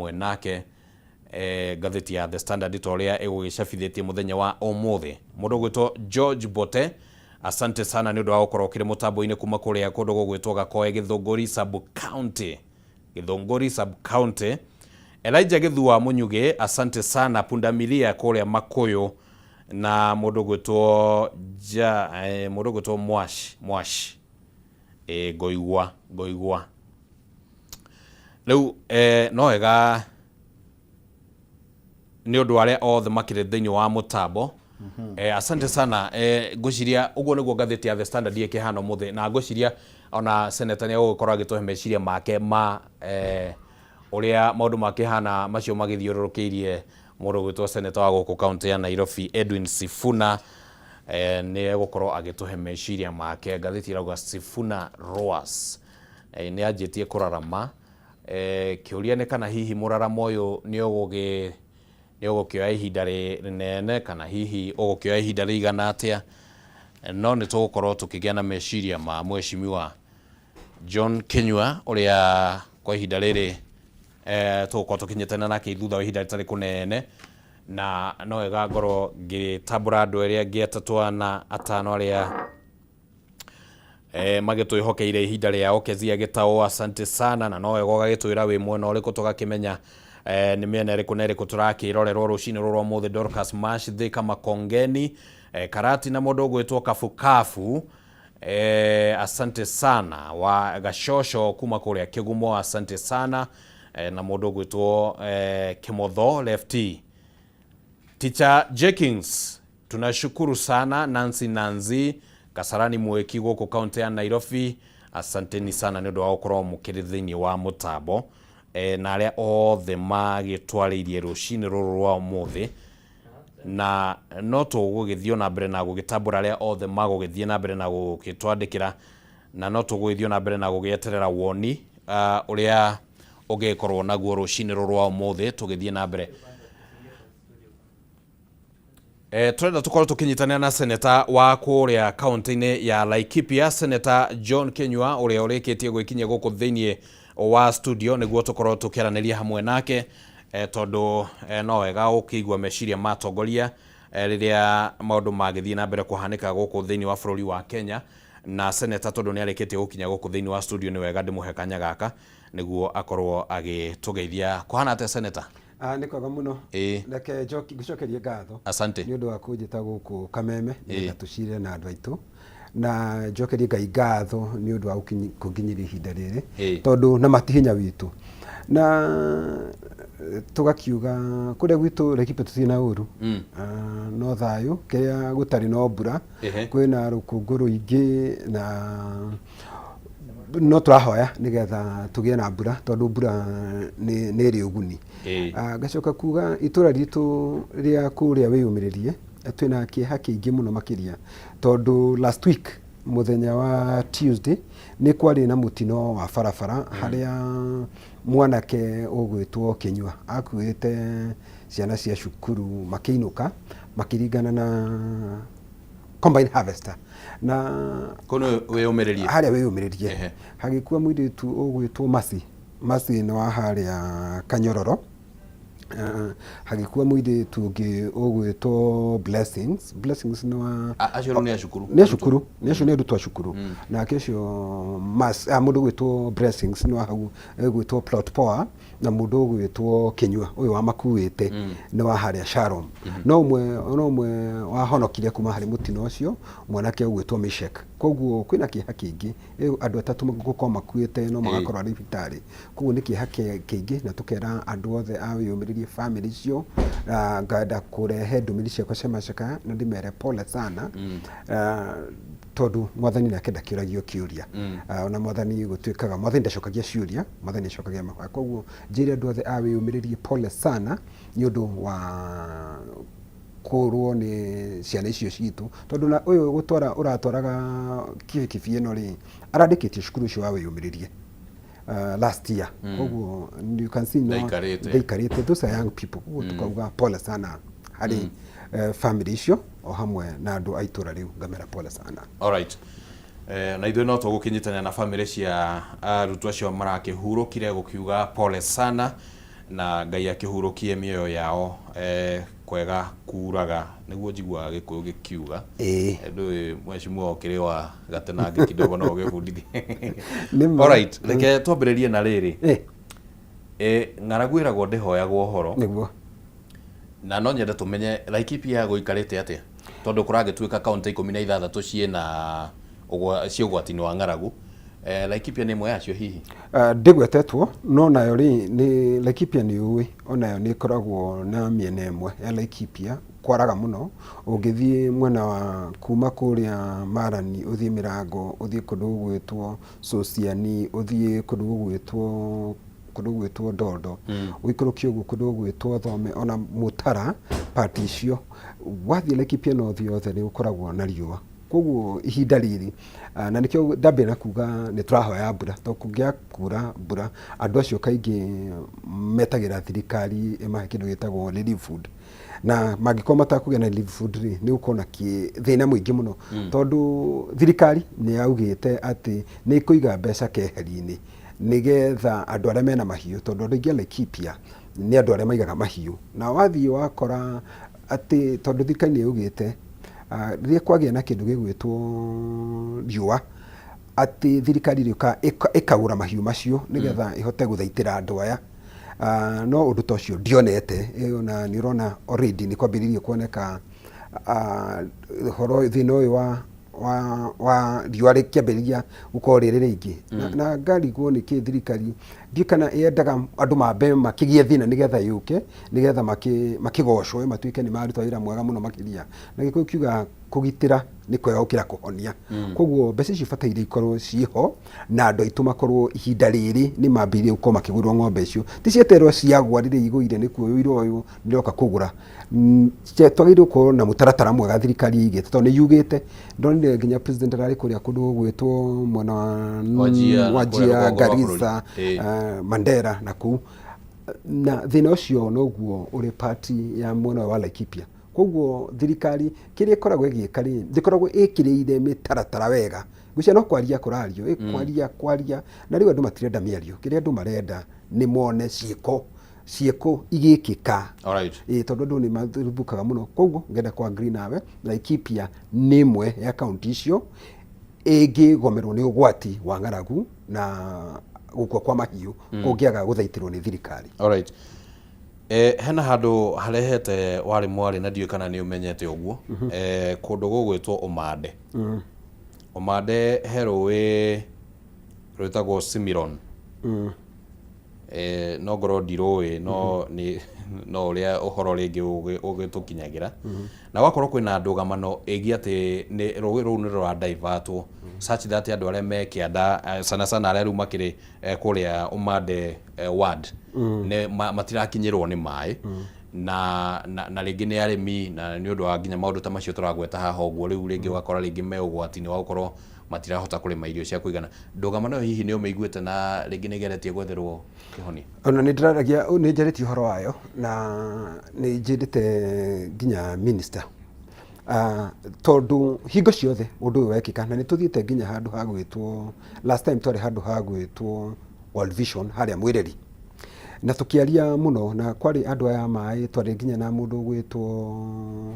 hamwe nake. Ngathĩti ya The Standard ta ũrĩa ĩgũgĩcabithĩtie mũthenya wa ũmũthĩ. Mũndũ ũgwĩtwo George Bote, asante sana nĩ ũndũ wa gũkorwo ũkĩrĩ mũtambo-inĩ kuma kũrĩa kũndũ gũgwĩtwo Gakoe Gĩthũngũri sub county. Gĩthũngũri sub county. Elijah Gĩthua Mũnyugĩ, asante sana. Pundamilia kũrĩa Makũyũ na mũndũ ũgwĩtwo ja, mũndũ ũgwĩtwo Mwash, Mwash. Ngoigua, ngoigua. Rĩu no wega nĩ ũndũ wa arĩa othe makĩrĩ thĩinĩ wa mũtambo. Asante sana. Ngwĩciria ũguo nĩguo ngathĩti ya The Standard ĩkĩhana ũmũthĩ, na ngwĩciria ona senator nĩ egũgĩkorwo agĩtũhe meciria make ma ũrĩa maũndũ makĩhana macio magĩthiũrũrũkĩirie mũndũ ũgwĩtwo senator wa gũkũ kaũntĩ ya Nairobi Edwin Sifuna. Nĩ egũkorwo agĩtũhe meciria make. Ngathĩti ĩrauga Sifuna roars. Nĩ anjĩtie kũrarama. Kĩũria nĩ kana hihi mũraramo ũyũ nĩ ũgũgĩ nĩ ũgũkĩoya ihinda rĩnene kana hihi ũgũkĩoya ihinda rĩigana atĩa, no nĩ tũgũkorwo tũkĩgĩa na meciria ma mheshimiwa John Kinyua ũrĩa kwa ihinda rĩrĩ tũgũkorwo tũkĩnyitana nake thutha wa ihinda rĩtarĩ kũnene, na no wega ngorwo ngĩtambũra andũ arĩa angĩ atatũ, ana, atano arĩa magĩtwĩhokeire ihinda rĩao. Kezia Gĩtaũ, asante sana, na no wega ũgagĩtwĩra wĩ mwena ũrĩkũ tũgakĩmenya nĩ mĩena ĩrĩkũ na ĩrĩkũ tũrakĩrorerwo rũcinĩ rũrũ ũmũthĩ. Dorcas Mash Thika Makongeni, Karati na mũndũ ũgwĩtwo Kabukabu, asante sana. Wa Gacoco kuma kũrĩa Kĩgumo, asante sana. Na mũndũ ũgwĩtwo Kĩmotho Lefty Teacher Jenkins, tunashukuru sana. Nancy Nanzi Kasarani Mweki gũkũ kaunti ya Nairobi, asanteni sana nĩ ũndũ wa gũkorwo mũkĩrĩ thĩinĩ wa mũtambo, na arĩa othe magĩtwarĩirie rũcinĩ rũrũ rwa ũmũthĩ, na no tũgũgĩthiĩ na mbere na gũgĩtambũra arĩa othe magũgĩthiĩ na mbere na gũgĩtwandĩkĩra, na no tũgũgĩthiĩ na mbere na gũgĩeterera woni ũrĩa ũngĩkorwo naguo rũcinĩ rũrũ rwa ũmũthĩ tũgĩthiĩ na mbere. Tũrenda tũkorwo tũkĩnyitanĩra na seneta wa kũrĩa kaunti-inĩ ya Laikipia, Seneta John Kinyua, ũrĩa ũrĩkĩtie gwĩkinyia gũkũ thĩinĩ wa studio nĩguo tũkorwo tũkĩaranĩria hamwe nake, tondũ no wega ũkĩigua meciria ma atongoria rĩrĩa maũndũ magĩthiĩ na mbere kũhanĩka gũkũ thĩinĩ wa bũrũri wa Kenya. Na seneta tondũ nĩ arĩkĩtie gũkinya gũkũ thĩinĩ wa studio, nĩ wega ndĩmũhe kanya gaka nĩguo akorwo agĩtũgeithia. Kũhana atĩa, seneta? Ah, nĩ kwega mũno. Reke ngũcokerie ngatho Asante. nĩ ũndũ wa kũnjĩta gũkũ Kameme nĩgetha tũcire na andũ aitũ, na njokerie Ngai ngatho nĩ ũndũ wa kũnginyĩria ihinda rĩrĩ, tondũ na mati hinya witũ, na tũgakiuga kũrĩa gwitũ Laikipia tũtirĩ na ũru. Ah, no thayũ, kĩrĩa gũtarĩ no mbura. Kwĩna rũkũngũ rũingĩ na no tũrahoya nĩgetha tũgĩe na mbura, tondũ mbura nĩ ĩrĩ ũguni. Ah, ngacoka kuga itũra ritũ rĩa kũrĩa Wĩyũmĩrĩrie twĩna kĩeha kĩingĩ mũno makĩria, tondũ last week mũthenya wa Tuesday nĩ kwarĩ na mũtino wa barabara harĩa mwanake ũgwĩtwo Kĩnyua akuĩte ciana cia cukuru makĩinũka makĩringana na combine harvester na Kũu nĩ Wĩyũmĩrĩrie? Harĩa Wĩyũmĩrĩrie. Hagĩkua mũirĩtu ũgwĩtwo Masi. Masi nĩ wa harĩa Kanyororo. Hagĩkua mũirĩtu ũngĩ ũgwĩtwo Blessings. Blessings nĩ wa Acio rĩu nĩ a cukuru? Nĩ a cukuru, nĩ acio nĩ arutwo a cukuru. Nake ũcio mũndũ ũgwĩtwo Blessings nĩ wa hau ũgwĩtwo Plot Poa, na mũndũ ũgwĩtwo Kĩnyua ũyũ wamakuĩte nĩ wa harĩa Sharon. No ũmwe wahonokire kuma harĩ mũtino ũcio, mwanake ũgwĩtwo Mishek. Koguo kwĩna kĩeha kĩingĩ. Andũ atatũ gũkorwo makuĩte no magakorwo arĩ thibitarĩ, koguo nĩ kĩeha kĩingĩ, na tũkera andũ othe a Wĩyũmĩrĩrie, family icio, ngenda kũrehe ndũmĩrĩri ciakwa cia macakaya na ndĩmere pole sana, tondũ Mwathani nake ndakĩũragio kĩũria. Ah, ona Mwathani gũtuĩkaga Mwathani ndacokagia ciũria, Mwathani acokagia mahoya. Koguo njĩre andũ othe a Wĩyũmĩrĩrie pole sana nĩ ũndũ wa kũrwo nĩ ciana icio citũ, tondũ na ũyũ gũtwara ũratwaraga kibikibi ĩno rĩ, arandĩkĩtie cukuru ũcio wa Wĩyũmĩrĩrie last year. Koguo you can see no Ndaikarĩte. Ndaikarĩte. Those are young people. Koguo tukauga pole sana harĩ family icio o hamwe na andũ a itũra rĩu, ngamera pole sana. Alright. Na ithuĩ no tũgũkĩnyitanĩra na bamĩrĩ cia arutwo acio marakĩhurũkire gũkiuga pole sana. Na Ngai akĩhurũkie mĩoyo yao kwega kuraga nĩguo njiguaga Gĩkũyũ gĩkiuga. Ndũĩ mheshimiwa ũkĩrĩ wa gatenange kidogo no ũgĩbundithie. Nĩ ma. Alright, reke twambĩrĩrie na rĩrĩ. Ng'aragu ĩragwo ndĩhoyagwo ũhoro. Nĩguo. Na no nyende tũmenye Laikipia gũikarĩte atĩa tondũ kũragĩtuĩka kaũntĩ 16 ciĩna ciĩ ũgwati-inĩ wa ng'aragu. Laikipia nĩ ĩmwe yacio hihi? Ndĩgwetetwo no nayo rĩ nĩ Laikipia nĩ ũĩ onayo nĩ ĩkoragwo na mĩena ĩmwe ya Laikipia kwaraga mũno. Ũngĩthiĩ mwena wa kuma kũrĩa Marani ũthiĩ Mĩrango ũthiĩ kũndũ gũgwĩtwo Sosiani ũthiĩ kũndũ gũgwĩtwo Ndondo ũikũrũke ũguo kũndũ gũgwĩtwo Thome ona Mũtara part icio wathiĩ Laikipia north yothe nĩ gũkoragwo na riũa. Koguo ihinda rĩrĩ na nĩkĩo ndambĩrĩria na kuga nĩ tũrahoya mbura tondũ kũngĩaga kura mbura andũ acio kaingĩ metagĩra thirikari ĩmahe kĩndũ gĩtagwo relief food. Na mangĩkorwo matakũgĩa na relief food rĩ, nĩ gũkorwo na thĩna mũingĩ mũno tondũ thirikari nĩ yaugĩte atĩ nĩ ĩkũiga mbeca keheri-inĩ nĩgetha andũ arĩa mena mahiũ, tondũ andũ aingĩ a Laikipia nĩ andũ arĩa maigaga mahiũ. Na wathiĩ wakora atĩ tondũ thirikari nĩ yaugĩte rĩrĩa kwagĩa na kĩndũ gĩgwĩtwo riũa, atĩ thirikari ĩrĩũkaga ĩkagũra mahiũ macio nĩgetha ĩhote gũthaitĩra andũ aya. No ũndũ ta ũcio ndionete, na nĩ ũrona already nĩ kwambĩrĩirie kuoneka ũhoro thĩna ũyũ wa riũa rĩkĩambĩrĩria gũkorwo rĩrĩ rĩingĩ. Na ngarigwo nĩkĩ thirikari, ndiũĩ kana yendaga andũ mambe makĩgĩe thĩna nĩgetha yũke, nĩgetha makĩgocwo matuĩke nĩ maruta wĩra mwega mũno makĩria. Na Gĩkũyũ kiugaga kũgitĩra nĩ kwega gũkĩra kũhonia. Koguo mbeca icio ibataire ikorwo ciĩho na andũ aitũ makorwo ihinda rĩrĩ nĩ mambĩrĩirie gũkorwo makĩgũrĩrwo ng'ombe icio. Ti cietererwo ciagwa rĩrĩa igũire nĩ kuoywo ũyũ nĩroka kũgũra. Twagĩrĩirwo gũkorwo na mũtaratara mwega thirikari ĩigĩte tondũ nĩ yugĩte, ndonire nginya president ararĩ kũrĩa kũndũ gũgwĩtwo mwena wa Wajir, Garissa, Mandera na kũu. Na thĩna ũcio noguo ũrĩ part ya mwena ũyũ wa Laikipia. Koguo thirikari kĩrĩa ĩkoragwo ĩgĩka rĩ, ndĩkoragwo ĩkĩrĩire mĩtaratara wega. Ngwĩciria no kwaria kũrario, kwaria kwaria, na rĩu andũ matirenda mĩario, kĩrĩa andũ marenda nĩ mone ciĩko, ciĩko igĩkĩka. Ĩĩ tondũ andũ nĩ mathumbũkaga mũno. Koguo ngenda kũ agree nawe, Laikipia nĩ ĩmwe ya kaũntĩ icio ĩngĩgomerwo nĩ ũgwati wa ng'aragu na gũkua kwa mahiũ kũngĩaga gũthaitĩrwo nĩ thirikari. Hena handũ harehete warĩ mwarĩ na ndiũĩ kana nĩ ũmenyete ũguo, kũndũ gũgwĩtwo Ũmande. Ũmande he rũĩ rwĩtagwo Simiron. No ngorwo ndirũĩ no nĩ no ũrĩa ũhoro rĩngĩ ũgĩtũkinyagĩra. Na gwakorwo kwĩna ndũgamano ĩgiĩ atĩ nĩ rũĩ rũu nĩ rũra divertwo such that andũ arĩa me kĩanda sana sana arĩa rĩu makĩrĩ kũrĩa Ũmande ward nĩ matirakinyĩrwo nĩ maĩ na rĩngĩ nĩ arĩmi na nĩ ũndũ wa nginya maũndũ ta macio tũragweta haha ũguo rĩu rĩngĩ ũgakora rĩngĩ me ũgwati-inĩ wa gũkorwo matirahota kũrĩma irio cia kũigana. Ndũgamano ĩyo hihi nĩ ũmĩiguĩte na rĩngĩ nĩ ĩgeretie gwetherwo kĩhonia? Ona nĩ ndĩraragia, nĩ njarĩtie ũhoro wayo na nĩ njĩrĩte nginya minister tondũ hingo ciothe ũndũ ũyũ wekĩka na nĩ tũthiĩte nginya handũ ha gwĩtwo, last time twarĩ handũ ha gwĩtwo World Vision harĩa Mwĩreri na tũkĩaria mũno na kwarĩ andũ aya a maĩ, twarĩ nginya na mũndũ ũgwĩtwo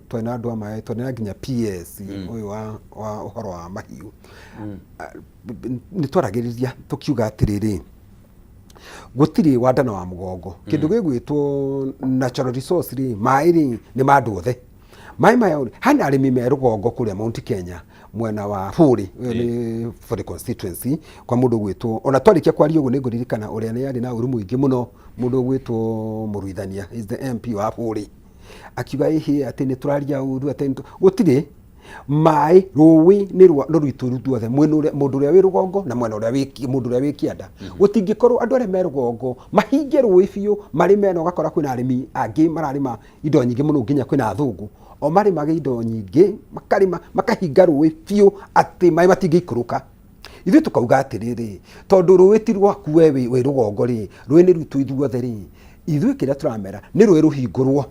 twarĩ na andũ a maĩ, twarĩ na nginya PS ũyũ wa ũhoro wa mahiũ. Nĩ twaragĩrĩria tũkiuga atĩrĩrĩ, gũtirĩ wa nda na wa mũgongo, kĩndũ gĩgwĩtwo natural resource rĩ, maĩ rĩ, nĩ ma andũ othe. Maĩ maya rĩ, hena arĩmi me rũgongo kũrĩa Mount Kenya mwena wa Bũrĩ, ĩyo nĩ Bũrĩ constituency kwa mũndũ ũgwĩtwo, ona twarĩkia kwaria ũguo nĩ ngũririkana ũrĩa nĩ arĩ na ũru mũingĩ mũno, mũndũ ũgwĩtwo Mũruithania, he is the MP wa Bũrĩ, akiuga ĩhĩ atĩ nĩ tũraria ũru atĩ gũtirĩ maĩ, rũĩ nĩ rwitũ ithuothe, mũndũ ũrĩa wĩ rũgongo na mwena ũrĩa wĩ mũndũ ũrĩa wĩ kĩanda. Gũtingĩkorwo andũ arĩa me rũgongo mahinge rũĩ biũ marĩme na ũgakora kwĩna arĩmi angĩ mararĩma indo nyingĩ mũno nginya kwĩna athũngũ o marĩmaga indo nyingĩ makarĩma makahinga rũĩ biũ atĩ maĩ matingĩikũrũka. Ithuĩ tũkauga atĩrĩrĩ, tondũ rũĩ ti rwaku we wĩ rũgongo rĩ, rũĩ nĩ rwitũ ithuothe rĩ, ithuĩ kĩrĩa tũramera nĩ rũĩ rũhingũrwo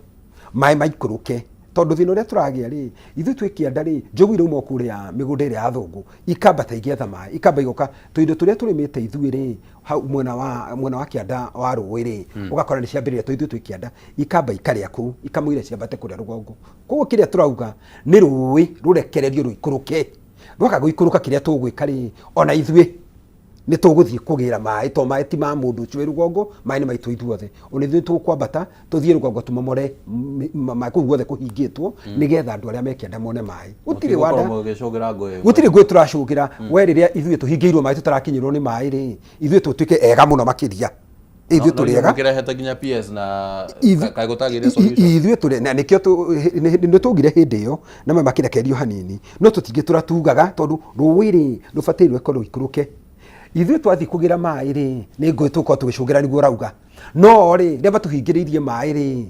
maĩ maikũrũke Tondũ thĩna ũrĩa tũragĩa rĩ, ithuĩ twĩ kĩanda rĩ, njogu irauma o kũrĩa mĩgũnda ĩrĩa ya athũngũ, ikambata igĩetha maĩ, ikamba igoka, tũindo tũrĩa tũrĩmĩte ithuĩ rĩ, hau mwena wa kĩanda wa rũĩ rĩ, ũgakora nĩ ciambĩrĩria, to ithuĩ twĩ kĩanda, ikamba ikarĩa kũu, ikamũira ciambate kũrĩa rũgongo. Koguo kĩrĩa tũrauga nĩ rũĩ rũrekererio rũikũrũke. Rwaga gũikũrũka kĩrĩa tũgwĩka rĩ, ona ithuĩ nĩ tũgũthiĩ kũgĩra maĩ, to maĩ ti ma mũndũ ũcio wĩ rũgongo, maĩ nĩ maitũ ithuothe. Ona ithuĩ tũkwambata tũthiĩ rũgongo tũmomore maĩ kũu guothe kũhingĩtwo, nĩgetha andũ arĩa me kĩanda mone maĩ. Gũtirĩ wanda Mũgĩcũgĩra ngũĩ. Gũtirĩ ngũĩ tũracũgĩra. We rĩrĩa ithuĩ tũhingĩirwo maĩ, tũtarakinyĩrwo nĩ maĩ rĩ, ithuĩ tũtuĩke ega mũno makĩria, ithuĩ tũrĩ ega. Mũkĩrehete nginya PS na kaĩ gũtagĩire solution? Ithuĩ tũrĩ na nĩkĩo nĩ twaugire hĩndĩ ĩyo na makĩrekererio hanini, no tũtingĩtũra tugaga, tondũ rũĩ rĩ rũbataire rũkorwo rũikũrũke. Ithuĩ twathiĩ kũgĩra maĩ rĩ, nĩ ngũĩ tũgũkorwo tũgĩcũgĩra nĩguo ũrauga, no rĩ rĩrĩa matũhingĩrĩirie maĩ rĩ,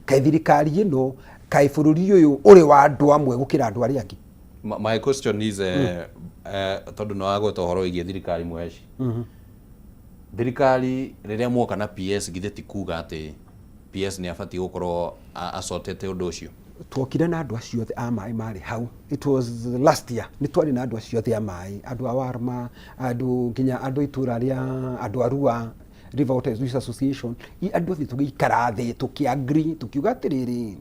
kaĩ thirikari ĩno, kaĩ bũrũri ũyũ ũrĩ wa andũ amwe gũkĩra andũ arĩa angĩ? My question is, tondũ nĩ wagweta ũhoro wĩgiĩ thirikari, Mũheci, thirikari rĩrĩa muoka na PS, githĩ ti kuga atĩ PS nĩ abatiĩ gũkorwo acotete ũndũ ũcio? Twokire na andũ acio othe a maĩ marĩ hau. It was last year. Nĩ twarĩ na andũ acio othe a maĩ, andũ a Warma, andũ nginya andũ itũra rĩa andũ a Rua, River Water Users Association, andũ othe tũgĩikara thĩ, tũkĩ-agree, tũkiuga atĩrĩrĩ,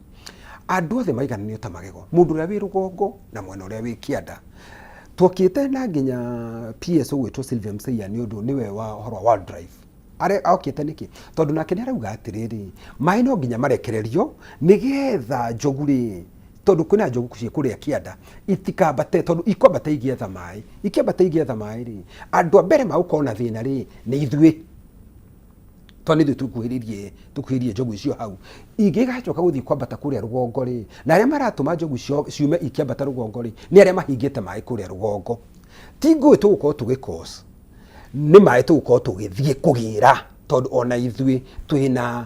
andũ othe maigananio ta magego, mũndũ ũrĩa wĩ rũgongo na mwena ũrĩa wĩ kĩanda. Twokĩte na nginya PS ũgwĩtwo Sylvia Mseiya, nĩ ũndũ nĩwe wa ũhoro wa wildlife. Okĩte nĩkĩ? Tondũ nake nĩ arauga atĩrĩrĩ, maĩ no nginya marekererio nĩgetha njogu rĩ, tondũ kwĩna njogu ciĩ kũrĩa kĩanda, itikambate, tondũ ikwambata igĩetha maĩ. Ikĩambata igĩetha maĩ rĩ, andũ a mbere magũkorwo na thĩna rĩ, nĩ ithuĩ, tondũ nĩ ithuĩ tũkuhĩrĩirie njogu icio hau. Ingĩgacoka gũthiĩ kwambata kũrĩa rũgongo rĩ, na arĩa maratũma njogu icio ciume ikĩambata rũgongo rĩ, nĩ arĩa mahingĩte maĩ kũrĩa rũgongo. Ti ngũĩ tũgũkorwo tũgĩ-cause, nĩ maĩ tũgũkorwo tũgĩthiĩ kũgĩra, tondũ ona ithuĩ twĩna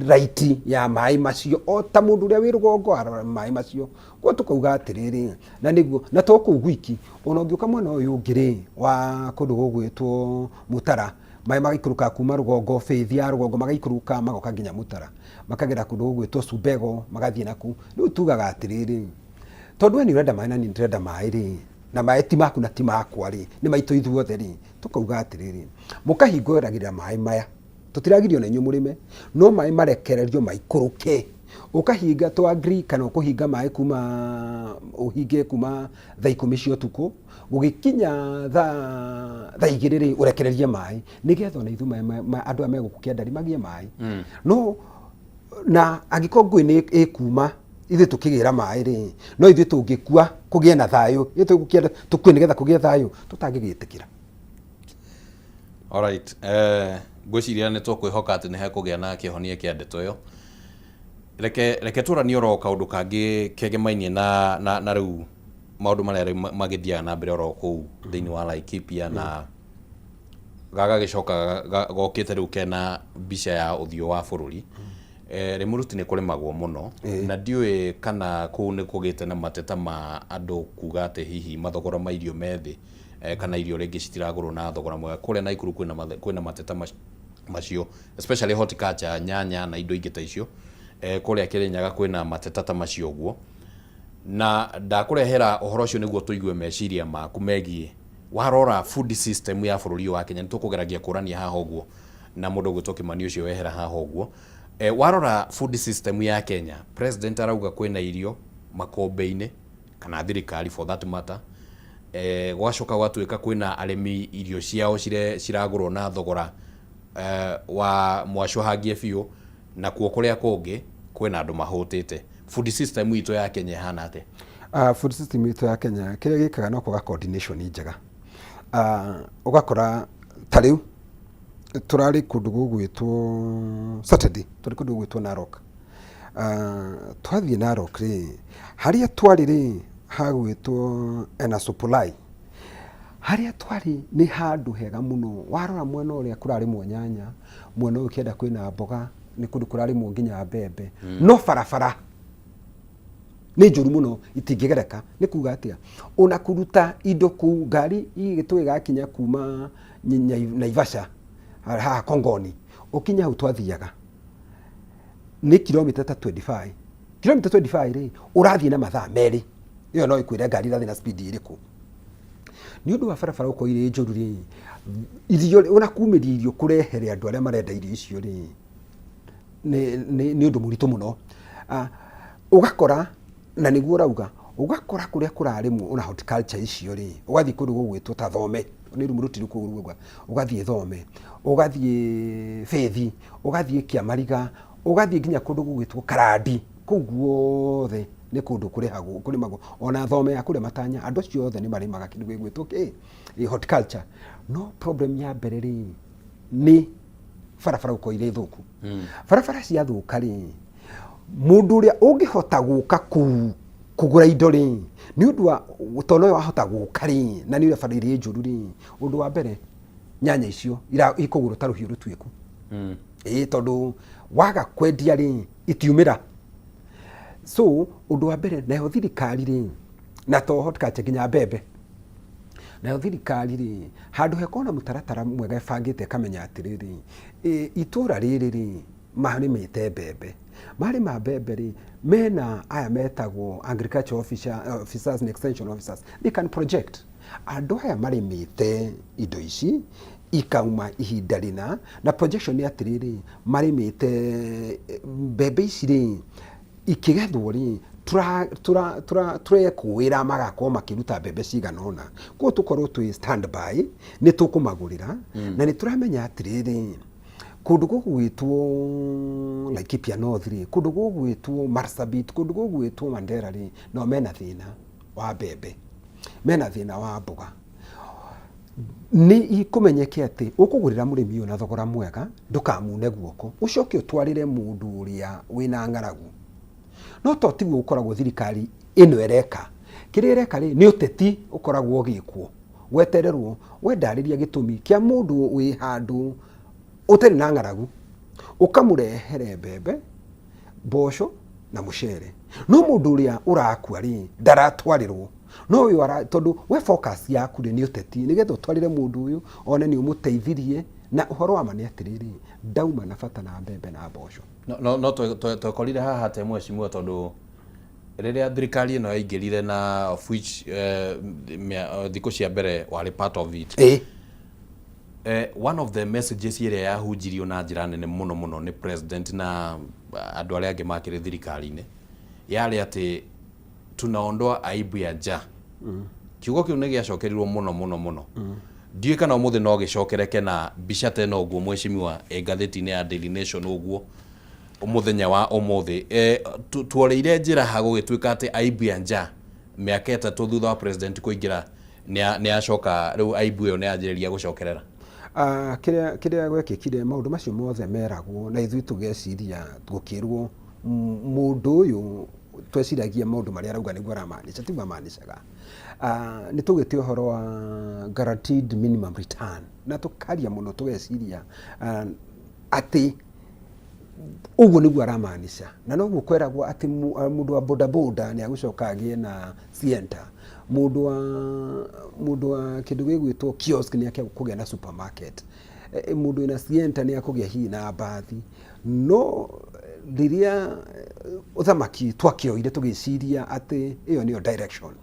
right ya maĩ macio o ta mũndũ ũrĩa wĩ rũgongo arora maĩ macio. Koguo tũkauga atĩrĩrĩ, na nĩguo na to kũu gwiki, ona ũngĩũka mwena ũyũ ũngĩ rĩ, wa kũndũ gũgwĩtwo Mũtara, maĩ magaikũrũka kuma rũgongo, bĩthi ya rũgongo, magaikũrũka magoka nginya Mũtara, makagera kũndũ gũgwĩtwo Sumbego, magathiĩ na kũu. Rĩu tugaga atĩrĩrĩ, tondũ we nĩ ũrenda maĩ na niĩ ndĩrenda maĩ rĩ, na maĩ ti maku na ti makwa rĩ, nĩ maitũ ithuothe rĩ, tũkauga atĩrĩrĩ, mũkahingũragĩra maĩ maya, tũtiragirio na inyuĩ mũrĩme, no maĩ marekererio maikũrũke. Ũkahinga tũ agree kana ũkũhinga maĩ kuma ũhinge kuma thaa 10 cia ũtukũ, gũgĩkinya thaa 2 rĩ, ũrekererie maĩ, nĩgetha ona ithuĩ andũ aya me gũkũ kĩanda rĩ magĩe maĩ. No na angĩkorwo ngũĩ nĩ ĩkuma ithuĩ tũkĩgĩra maĩ rĩ, no ithuĩ tũngĩkua kũgĩe na thayũ, ithuĩ twĩ gũkũ kĩanda tũkue nĩgetha kũgĩe thayũ, tũtangĩgĩtĩkĩra. Alright, ngwĩciria nĩ tũkwĩhoka atĩ nĩ hekũgĩa na kĩhonia kĩa ndeto ĩyo. Reke tũranie oro kaũndũ kangĩ kegemainie na rĩu maũndũ marĩa rĩu magĩthiaga na mbere oro kũu thĩinĩ wa Laikipia, na gagagĩcoka gokĩte rĩu kena mbica ya ũthiũ wa bũrũri. Rĩmũruti nĩ kũrĩmagwo mũno, na ndiũĩ kana kũu nĩ kũgĩte na mateta ma andũ kuga atĩ hihi mathogora ma irio me thĩ, kana irio rĩngĩ citiragũrwo na thogora mwega. Kũrĩa Naikuru kwĩna mateta macio, especially horticulture, nyanya na indo ingĩ ta icio. Kũrĩa Kĩrĩnyaga kwĩna mateta ta macio ũguo, na ndakũrehera ũhoro ũcio nĩguo tũigue meciria maku megiĩ warora food system ya bũrũri ũyũ wa Kenya. Nĩ tũkũgeragia kũrania haha ũguo na mũndũ ũgwĩtwo Kĩmani ũcio wehera haha ũguo. Warora food system ya Kenya, president arauga kwĩna irio makũmbĩ-inĩ, kana thirikari for that matter, gwacoka gwatuĩka kwĩna arĩmi irio ciao ciragũrwo na thogora wa mwacũhangie biũ, nakuo kũrĩa kũngĩ kwĩna andũ mahũtĩte. Food system itũ ya Kenya ĩhana atĩa? Food system itũ ya Kenya, kĩrĩa gĩkaga no kwaga coordination njega. Ũgakora ta rĩu tũrarĩ kũndũ gũgwĩtwo Saturday, tũrĩ kũndũ gũgwĩtwo Narok. Twathiĩ Narok rĩ, harĩa twarĩ rĩ, hagwĩtwo Enasopolai, harĩa twarĩ nĩ handũ hega mũno. Warora mwena ũrĩa kũrarĩmwo nyanya, mwena ũyũ kĩanda kwĩna mboga, nĩ kũndũ kũrarĩmwo nginya mbembe, no barabara nĩ njũru mũno, itingĩgereka. Nĩ kuga atĩa, ona kũruta indo kũu ngari igĩtwo ĩgakinya kuma Naivasha haha Kongoni, ũkinye hau twathiaga nĩ kilomita ta 25. Kilomita 25 rĩ, ũrathiĩ na mathaa 2. Ĩyo no ĩkwĩre ngari ĩrathiĩ na speed ĩrĩkũ. Nĩ ũndũ wa barabara gũkorwo irĩ njũru rĩ, irio ona kumĩria irio kũrehere andũ arĩa marenda irio icio rĩ, nĩ ũndũ mũritũ mũno. Ũgakora na nĩguo ũrauga, ũgakora kũrĩa kũrarĩmwo ona horticulture icio rĩ, ũgathiĩ kũndũ gũgwĩtwo ta Thome, nĩ Rumuruti kũu ũguo, ũgathiĩ Thome, ũgathiĩ Bĩthi, ũgathiĩ Kĩamariga, ũgathiĩ nginya kũndũ gũgwĩtwo Karandi, kũu guothe nĩ kũndũ kũrĩhagwo, kũrĩmagwo, ona Thome ya kũrĩa Matanya, andũ acio othe nĩ marĩmaga kĩndũ gĩgwĩtwo kĩ? Horticulture. No problem ya mbere rĩ, nĩ barabara gũkorwo irĩ thũku. Barabara ciathũka rĩ, mũndũ ũrĩa ũngĩhota gũka kũu kũgũra indo rĩ, nĩ ũndũ wa tondũ nowe wahota gũka rĩ, na nĩ ũrĩa bara irĩ njũru rĩ, ũndũ wa mbere nyanya icio ikũgũrwo ta rũhiũ rũtuĩku. Ĩĩ, tondũ waga kwendia rĩ, itiumĩra. So ũndũ wa mbere nayo thirikari rĩ, na to horticulture nginya mbembe, nayo thirikari rĩ, handũ hekorwo na mũtaratara mwega ĩbangĩte ĩkamenya atĩrĩrĩ, itũra rĩrĩ rĩ, marĩmĩte mbembe, marĩma mbembe rĩ, mena aya metagwo agriculture officers and extension officers, they can project andũ aya marĩmĩte indo ici ikauma ihinda rĩna, na projection nĩ atĩrĩrĩ, marĩmĩte mbembe ici rĩ, ikĩgethwo rĩ, tũrekũĩra magakorwo makĩruta mbembe cigana ũna, koguo tũkorwo twĩ stand by, nĩ tũkũmagũrĩra, na nĩ tũramenya atĩrĩrĩ, kũndũ gũgwĩtwo Laikipia North rĩ, kũndũ gũgwĩtwo Marsabit, kũndũ gũgwĩtwo Mandera rĩ, nao mena thĩna wa mbembe, mena thĩna wa mboga. Nĩ ikũmenyeke atĩ ũkũgũrĩra mũrĩmi ũyũ na thogora mwega, ndũkamune guoko, ũcoke ũtwarĩre mũndũ ũrĩa wĩna ng'aragu. No to tiguo gũkoragwo thirikari ĩno ĩreka. Kĩrĩa ĩreka rĩ, nĩ ũteti ũkoragwo ũgĩkwo, gwetererwo we ndarĩria gĩtũmi kĩa mũndũ wĩ handũ ũtarĩ na ng'aragu, ũkamũrehere mbembe, mboco na mũcere. No mũndũ ũrĩa ũrakua rĩ, ndaratwarĩrwo. No ũyũ tondũ we focus yaku rĩ nĩ ũteti, nĩgetha ũtwarĩre mũndũ ũyũ one nĩ ũmũteithirie, na ũhoro wa ma nĩ atĩrĩrĩ, ndauma na bata na mbembe na mboco. No twekorire haha te mheshimiwa, tondũ rĩrĩa thirikari ĩno yaingĩrire na of which thikũ cia mbere warĩ part of it. One of the messages ĩrĩa yahunjirio na njĩra nene mũno mũno nĩ president na andũ arĩa angĩ makĩrĩ thirikari-inĩ yarĩ atĩ tunaondoa aibu ya njaa. Kiugo kĩu nĩ gĩacokerirwo mũno mũno mũno. Ndiũĩ kana ũmũthĩ no gĩcokereke na mbica ta ĩno ũguo mheshimiwa ĩ ngathĩti-inĩ ya Daily Nation ũguo mũthenya wa ũmũthĩ. Tuoreire njĩra ha gũgĩtuĩka atĩ aibu ya njaa mĩaka 3 thutha wa president kũingĩra nĩ acoka rĩu aibu ĩyo nĩ yanjĩrĩria gũcokerera. Kĩrĩa gwekĩkire, maũndũ macio mothe meragwo na ithuĩ tũgeciria gũkĩrwo mũndũ ũyũ tweciragia maũndũ marĩa arauga nĩguo aramaanisha, tiguo amaanishaga. Nĩ tũgĩte ũhoro wa guaranteed minimum return na tũkaria mũno tũgeciria atĩ ũguo nĩguo aramaanisha, na noguo kweragwo atĩ mũndũ wa bodaboda nĩ agũcoka agĩe na Sienta, mũndũ wa kĩndũ gĩgwĩtwo kiosk nĩ akũgĩa na supermarket, mũndũ wĩna Sienta nĩ akũgĩa hihi na mbathi. No rĩrĩa ũthamaki twakĩoire tũgĩciria atĩ ĩyo nĩyo direction,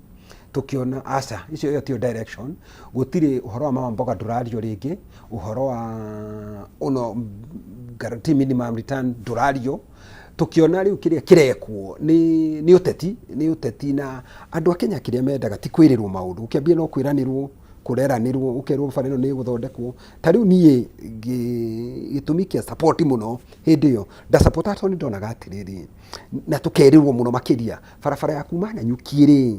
tukiona aca, icio ĩyo tiyo direction. Gũtirĩ ũhoro wa mama mboga ndũrario rĩngĩ, ũhoro wa ũno guarantee minimum return ndũrario. Tukiona rĩu kĩrĩa kĩrekwo nĩ ũteti, nĩ ũteti, na andũ a Kenya kĩrĩa mendaga ti kwĩrĩrwo maũndũ, ũkĩambia no kwĩranĩrwo, kũreranĩrwo, ũkerwo bara ĩno nĩ ĩgũthondekwo. Ta rĩu niĩ gĩtũmi kĩa support mũno hĩndĩ ĩyo ndasapotaga tondũ nĩ ndonaga atĩrĩrĩ, na tũkerĩrwo mũno makĩria barabara ya kuma Nanyuki rĩ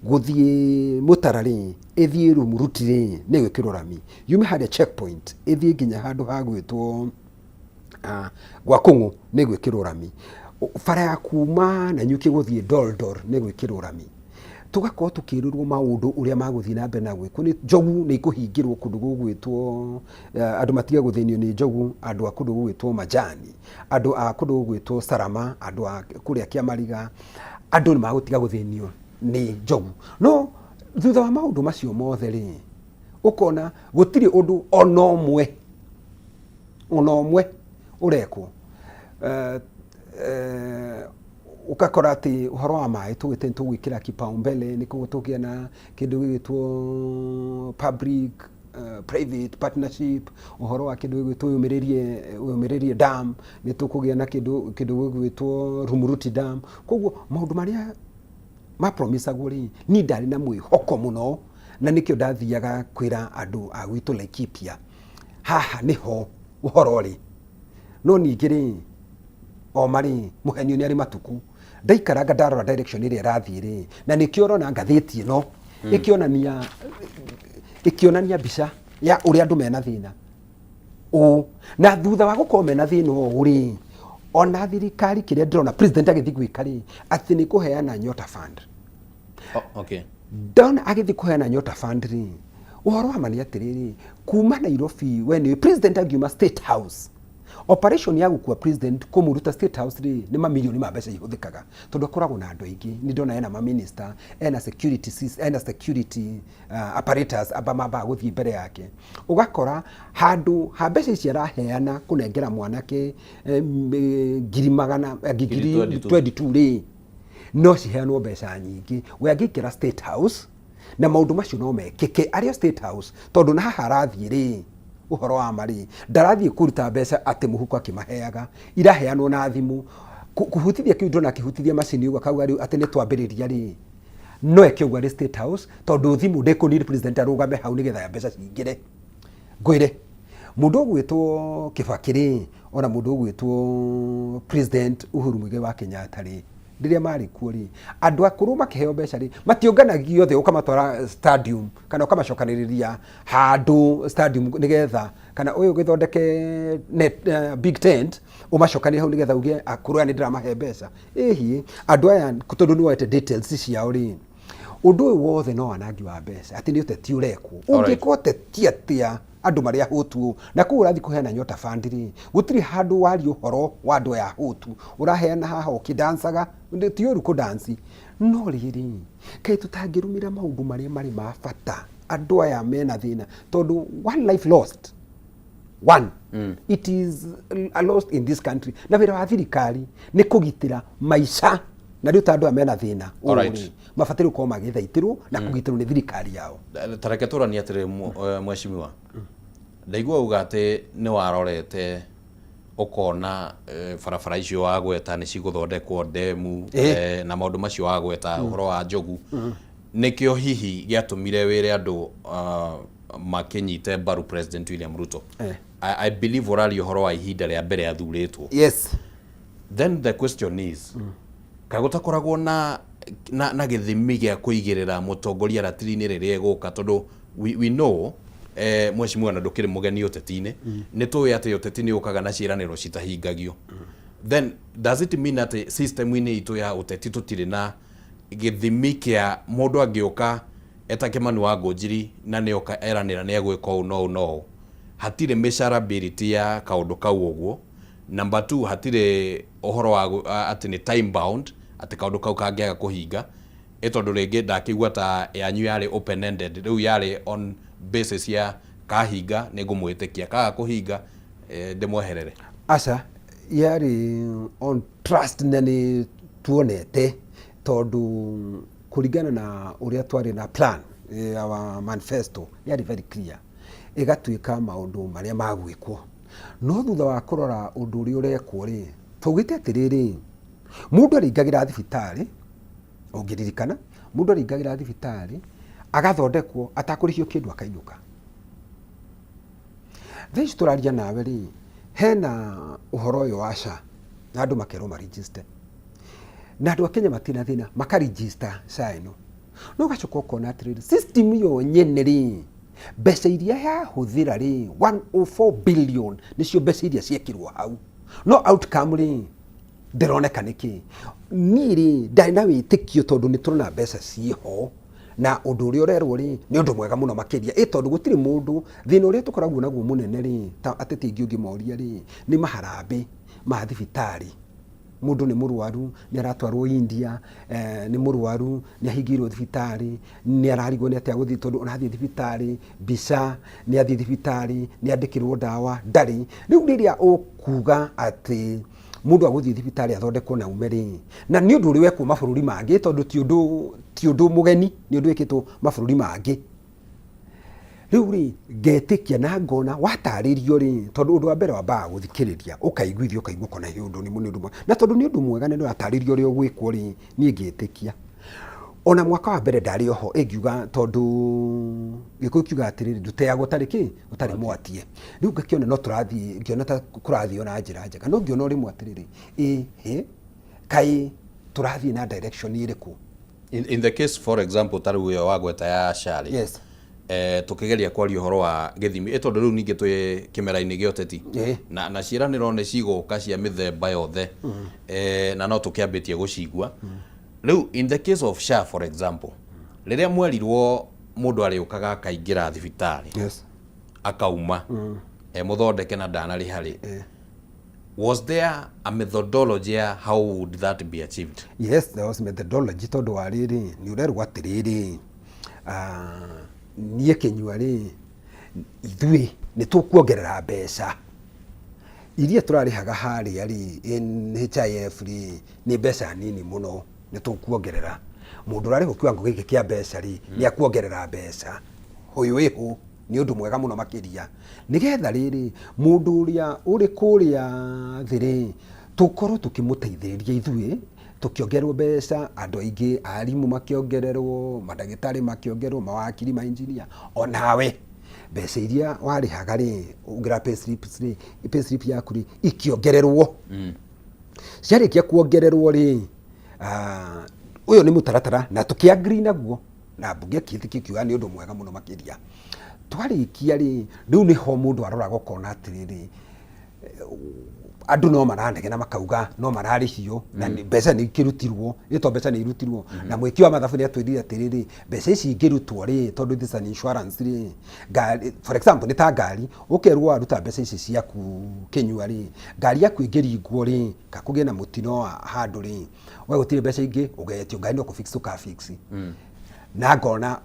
gũthiĩ Mũtara rĩ, ĩthiĩ Rumuruti rĩ, nĩ ĩgwĩkĩrwo rami, yume harĩa checkpoint ĩthiĩ nginya handũ ha gwĩtwo gwa Kũng'ũ nĩ ĩgwĩkĩrwo rami, bara ya kuma Nanyuki gũthiĩ Doldol nĩ ĩgwĩkĩrwo rami. Tũgakorwo tũkĩrĩrwo maũndũ ũrĩa magũthiĩ na mbere na gwĩkwo. Nĩ njogu nĩ ikũhingĩrwo kũndũ gũgwĩtwo, andũ matige gũthĩnio nĩ njogu, andũ a kũndũ gũgwĩtwo Majani, andũ a kũndũ gũgwĩtwo Salama, andũ a kũrĩa Kĩamariga, andũ nĩ magũtiga gũthĩnio nĩ njogu. No thutha wa maũndũ macio mothe rĩ, ũkona gũtirĩ ũndũ ona ũmwe, ona ũmwe ũrekwo. Ũgakora atĩ ũhoro wa maĩ tũgĩte nĩ tũgwĩkĩra kipaumbele nĩ koguo tũgĩa na kĩndũ gĩgwĩtwo public private partnership, ũhoro wa kĩndũ gĩgwĩtwo Ũyũmĩrĩrie dam, nĩ tũkũgĩa na kĩndũ gĩgwĩtwo Rumuruti dam. Koguo maũndũ marĩa mapromisagwo rĩ, niĩ ndarĩ na mwĩhoko mũno na nĩkĩo ndathiaga kwĩra andũ a gwitũ Laikipia, haha nĩho ũhoro ũrĩ. No ningĩ rĩ, o ma rĩ, mũhenio nĩ arĩ matukũ. Ndaikaranga ndarora direction ĩrĩa ĩrathiĩ rĩ, na nĩkĩo ũrona ngathĩti ĩno ĩkĩonania mbica ya ũrĩa andũ mena thĩna ũũ. Na thutha wa gũkorwo mena thĩna ũũ rĩ, ona thirikari kĩrĩa ndĩrona president agĩthiĩ gwĩka rĩ, atĩ nĩ kũheana Nyota Fund. Oh, okay. Ndona agĩthiĩ kũheana Nyota Fund rĩ, ũhoro wa ma nĩ atĩrĩrĩ, kuma Nairobi we nĩ president angiuma State House, operation ya gũkua president kũmũruta State House rĩ, nĩ mamirioni ma mbeca ihũthĩkaga, tondũ akoragwo na andũ aingĩ. Nĩ ndona ena maminista, ena security, ena security apparatus amba mambaga gũthiĩ mbere yake. Ũgakora handũ ha mbeca ici araheana kũnengera mwanake ngiri magana ngiri 22. 22 rĩ, no ciheanwo mbeca nyingĩ. We angĩingĩra State House na maũndũ macio no mekĩke arĩ o State House, tondũ na haha arathiĩ rĩ, ũhoro wa ma rĩ, ndarathiĩ kũruta mbeca atĩ mũhuko akĩmaheaga, iraheanwo na thimũ. Kũhutithia kĩu ndona akĩhutithia macini ũguo akauga rĩu atĩ nĩ twambĩrĩria rĩ, no eke ũguo arĩ State House, tondũ thimũ ndĩkũ need president arũgame hau nĩgetha mbeca cingĩre. Ngwĩre mũndũ ũgwĩtwo Kibaki rĩ, ona mũndũ ũgwĩtwo President Uhuru Muigai wa Kenyatta rĩ, rĩrĩa marĩ kuo rĩ, andũ akũrũ makĩheo mbeca rĩ, matiũnganagio othe ũkamatwara stadium kana ũkamacokanĩrĩria handũ stadium nĩgetha kana ũyũ ũgĩthondeke net, big tent ũmacokanĩrie hau nĩgetha uge akũrũ aya nĩ ndĩramahe mbeca. Ĩhiĩ andũ aya tondũ nĩ woete details ciao rĩ, ũndũ ũyũ wothe no wanangi wa mbeca, atĩ nĩ ũteti ũrekwo. Ũngĩka ũteti atĩa andũ marĩ ahũtu ũũ? Na kũu ũrathiĩ kũheana Nyota Fund rĩ, gũtirĩ handũ waria ũhoro wa andũ aya ahũtu, ũraheana haha ũkĩdancaga, ti ũru kũdanci, no rĩrĩ, kaĩ tũtangĩrũmĩrĩra maũndũ marĩa marĩ ma bata andũ aya mena thĩna, tondũ one life lost, one, it is a lost in this country. Na wĩra wa thirikari nĩ kũgitĩra maica, na rĩu ta andũ aya mena thĩna ũũ rĩ, mabataire gũkorwo magĩthaitĩrwo na kũgitĩrwo nĩ thirikari yao. Ta reke tũranie atĩrĩ, mheshimiwa, ndaigua uga atĩ nĩ warorete ũkona barabara icio wagweta nĩ cigũthondekwo, ndemu na maũndũ macio wagweta, ũhoro wa njogu, nĩkĩo hihi gĩatũmire wĩre andũ makĩnyite mbaru President William Ruto. I believe ũraria ũhoro wa ihinda rĩa mbere athurĩtwo. Yes. Then the question is, kaĩ gũtakoragwo na gĩthimi gĩa kũigĩrĩra mũtongoria ratiri-inĩ rĩrĩa egũka? Tondũ we know, mheshimiwa, na ndũkĩrĩ mũgeni ũteti-inĩ, nĩ tũĩ atĩ ũteti nĩ ũkaga na ciĩranĩro citahingagio. Then does it mean atĩ system-inĩ itũ ya ũteti tũtirĩ na gĩthimi kĩa mũndũ angĩũka eta Kĩmani wa Ngũnjiri na nĩoka eranĩra nĩ egwĩka ũũ no ũũ no ũũ, hatirĩ measurability ya kaũndũ kau ũguo? Number two, hatirĩ ũhoro wa atĩ nĩ time bound, atĩ kaũndũ kau kangĩaga kũhinga ĩ, tondũ rĩngĩ ndakĩigua ta yanyu yarĩ open ended, rĩu yarĩ on basis ya kahinga nĩ ngũmwĩtĩkia, kaga kũhinga ndĩmweherere. Aca, yarĩ on trust na nĩ tuonete, tondũ kũringana na ũrĩa twarĩ na plan, our manifesto yarĩ very clear, ĩgatuĩka maũndũ marĩa magwĩkwo. No thutha wa kũrora ũndũ ũrĩa ũrekwo rĩ, twaugĩte atĩrĩrĩ, mũndũ arĩingagĩra thibitarĩ, ũngĩririkana, mũndũ arĩingagĩra thibitarĩ agathondekwo atakũrĩhio kĩndũ akainũka. Thaa ici tũraria nawe rĩ, hena ũhoro ũyũ wa SHA na andũ makerwo maregister, na andũ a Kenya matirĩ na thĩna makaregister SHA ĩno, no ũgacoka ũkona atĩrĩrĩ, system yo nyene rĩ, mbeca iria yahũthĩra rĩ, 104 billion nĩcio mbeca iria ciekĩrwo hau, no outcome rĩ ndĩroneka nĩkĩ. Niĩ rĩ, ndarĩ na wĩtĩkio tondũ nĩ tũrona mbeca ciĩho na ũndũ ũrĩa ũrerwo rĩ nĩ ũndũ mwega mũno makĩria, ĩ tondũ gũtirĩ mũndũ. Thĩna ũrĩa tũkoragwo naguo mũnene rĩ, ta ateti aingĩ ũngĩmoria rĩ, nĩ maharambĩ ma thibitarĩ. Mũndũ nĩ mũrwaru, nĩ aratwarwo India, nĩ mũrwaru, nĩ ahingĩirwo thibitarĩ, nĩ ararigwo nĩ atĩa gũthiĩ, tondũ ũrathiĩ thibitarĩ mbica, nĩ athiĩ thibitarĩ, nĩ andĩkĩrwo ndawa, ndarĩ. Rĩu rĩrĩa ũkuga atĩ Mũndũ agũthiĩ thibitarĩ athondekwo na ume rĩ, na nĩ ũndũ ũrĩ wekwo mabũrũri mangĩ, tondũ ti ũndũ mũgeni, nĩ ũndũ wĩkĩtwo mabũrũri mangĩ. Rĩu rĩ, ngetĩkia na ngona watarĩrio rĩ, tondũ ũndũ wa mbere wambaga gũthikĩrĩria, ũkaiguithio, ũkaigua ũkona hĩ ũndũ nĩ ũndũ mwega, na tondũ nĩ ũndũ mwega na nĩ ũratarĩrio ũrĩa ũgwĩkwo rĩ, niĩ ngĩtĩkia. Ona mwaka wa mbere ndarĩ oho ĩngiuga, tondũ Gĩkũyũ kiugaga atĩrĩrĩ, ndũteagwo ũtarĩ kĩ, ũtarĩ mwatie. Rĩu ngakĩona no tũrathiĩ, ngĩona ta kũrathiĩ na njĩra njega, no ngĩona o rĩmwe atĩrĩrĩ, ĩ hĩ, kaĩ tũrathiĩ na direction ĩrĩkũ? In the case, for example, ta rĩu ĩyo wagweta ya SHA rĩ, tukĩgeria kwaria ũhoro wa gĩthimi, ĩ tondũ rĩu ningĩ twĩ kĩmera-inĩ gĩa ũteti, na ciĩranĩro nĩ cigũka cia mĩthemba yothe, na no tũkĩambĩtie gũcigua rĩu. In the case of SHA, for example, rĩrĩa mwerirwo mũndũ arĩũkaga akaingĩra thibitarĩ, akauma e mũthondeke na ndanarĩha rĩ, was there a methodology ya how would that be achieved? Yes, there was methodology, tondũ wa rĩrĩ, nĩ ũrerwo atĩrĩrĩ, niĩ Kĩnyua rĩ, ithuĩ nĩ tũkuongerera mbeca iria tũrarĩhaga harĩa rĩ NHIF rĩ, nĩ mbeca nini mũno, nĩ tũkuongerera. Mũndũ ũrarĩhwo kiwango gĩkĩ kĩa mbeca rĩ, nĩ akuongerera mbeca ũyũ ĩhũ, nĩ ũndũ mwega mũno makĩria, nĩgetha rĩrĩ, mũndũ ũrĩa ũrĩ kũrĩa thĩ rĩ, tũkorwo tũkĩmũteithĩrĩria ithuĩ tũkĩongererwo mbeca. Andũ aingĩ, arimũ makĩongererwo, mandagĩtarĩ makĩongererwo, mawakiri, mainjinia, onawe mbeca iria warĩhaga rĩ, ũngĩra payslips rĩ, payslip yaku rĩ, ikĩongererwo. Ciarĩkia kuongererwo rĩ, ũyũ nĩ mũtaratara na tũkĩ-agree naguo, na mbunge ĩkĩtĩkia, ĩkiuga nĩ ũndũ mwega mũno makĩria. Twarĩkia rĩ, rĩu nĩho mũndũ aroraga ũkona atĩrĩrĩ, andũ no maranegena makauga no mararĩhio na mbeca nĩ ikĩrutirwo, ĩto mbeca nĩ irutirwo, na mwĩki wa mathabu nĩ atwĩrire atĩrĩrĩ, mbeca ici ingĩrutwo rĩ, tondũ this is an insurance rĩ, ngari, for example, nĩ ta ngari, ũkerwo waruta mbeca ici ciaku Kĩnyua rĩ, ngari yaku ĩngĩringwo rĩ, ka kũgĩe na mũtino wa handũ rĩ, we gũtirĩ mbeca ingĩ ũgetio, ngari no kũ fix ũka fix. Na ngona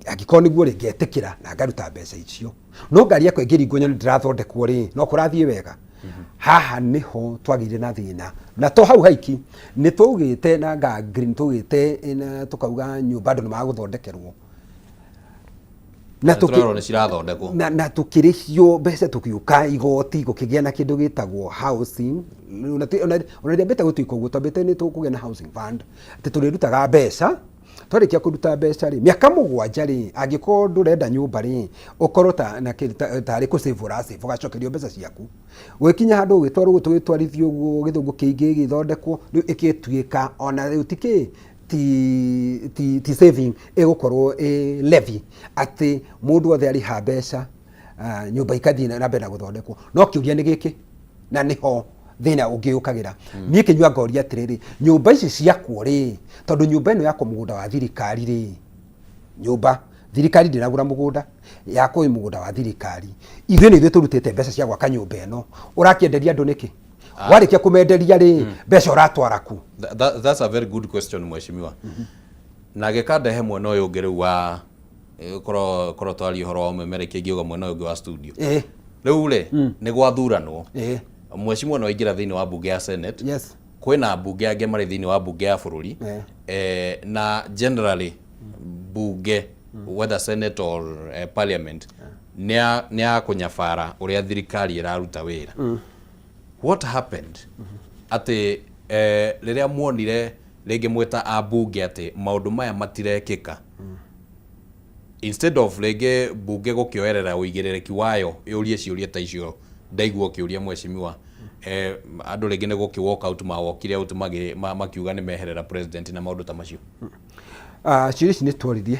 angĩkorwo nĩguo rĩ, ngetĩkĩra na ngaruta mbeca icio, no ngari yakwa ĩngĩringwo nyone ndĩrathondekwo rĩ, no kũrathiĩ wega. Haha nĩho twagĩire na thĩna, na to hau haiki, nĩ twaugĩte na nga green, twaugĩte na tũkauga nyũmba andũ nĩ magũthondekerwo na tũrerwo nĩ cirathondekwo. Na tukĩrĩhio mbeca, tũkiũka igoti, gũkĩgĩa na kĩndũ gĩtagwo housing. Ona rĩambĩte gũtuĩka ũguo, twambĩte nĩ tũkũgĩa na housing fund, atĩ tũrĩrutaga mbeca. Twarĩkia kũruta mbeca rĩ, mĩaka 7 rĩ, angĩkorwo ndũrenda nyũmba rĩ, ũkorwo ta na tarĩ kũ save ũra save, ũgacokerio mbeca ciaku. Gwĩkinya handũ ũgĩtwarwo ũguo, tũgĩtwarithio ũguo, gĩthũngũ kĩingĩ gĩgĩthondekwo, rĩu ĩgĩtuĩka ona rĩu ti kĩ, ti saving, ĩgũkorwo ĩ levy, atĩ mũndũ wothe arĩha mbeca, nyũmba ikathiĩ na mbere na gũthondekwo. No kĩũria nĩ gĩkĩ, na nĩho thĩna ũngĩũkagĩra, niĩ Kĩnyua ngoria atĩrĩrĩ, nyũmba ici ciakwo rĩ, tondũ nyũmba ĩno yakwo mũgũnda wa thirikari rĩ, nyũmba thirikari ndĩragũra mũgũnda, yakwo ĩ mũgũnda wa thirikari, ithuĩ nĩ ithuĩ tũrutĩte mbeca cia gwaka nyũmba ĩno, ũrakĩenderia andũ nĩkĩ? Warĩkia kũmenderia rĩ, mbeca ũratwara ku? That's a very good question, mheshimiwa, na gĩkandehe mwena ũyũ ũngĩ rĩu wa korwo twaria ũhoro wa ũmemerekia, ingĩuga mwena ũyũ ũngĩ wa studio. Rĩu rĩ, nĩ gwathuranwo, mheshimiwa no aingĩra thĩinĩ wa mbunge ya Senate. Kwĩna mbunge angĩ marĩ thĩinĩ wa mbunge ya bũrũri. Na generally mbunge, whether Senate or parliament, nĩ ya kũnyabara ũrĩa thirikari ĩraruta wĩra. What happened atĩ rĩrĩa muonire rĩngĩ mwĩta ambunge atĩ maũndũ maya matirekĩka, instead of rĩngĩ mbunge gũkĩoerera ũigĩrĩrĩki wayo yũrie ciũria ta icio ndaigua ũkĩũria mheshimiwa, andũ rĩngĩ nĩ gũkĩ walk out, mawokire out makiuga nĩ meherera president na maũndũ ta macio? Ciũria ici nĩ tworirie,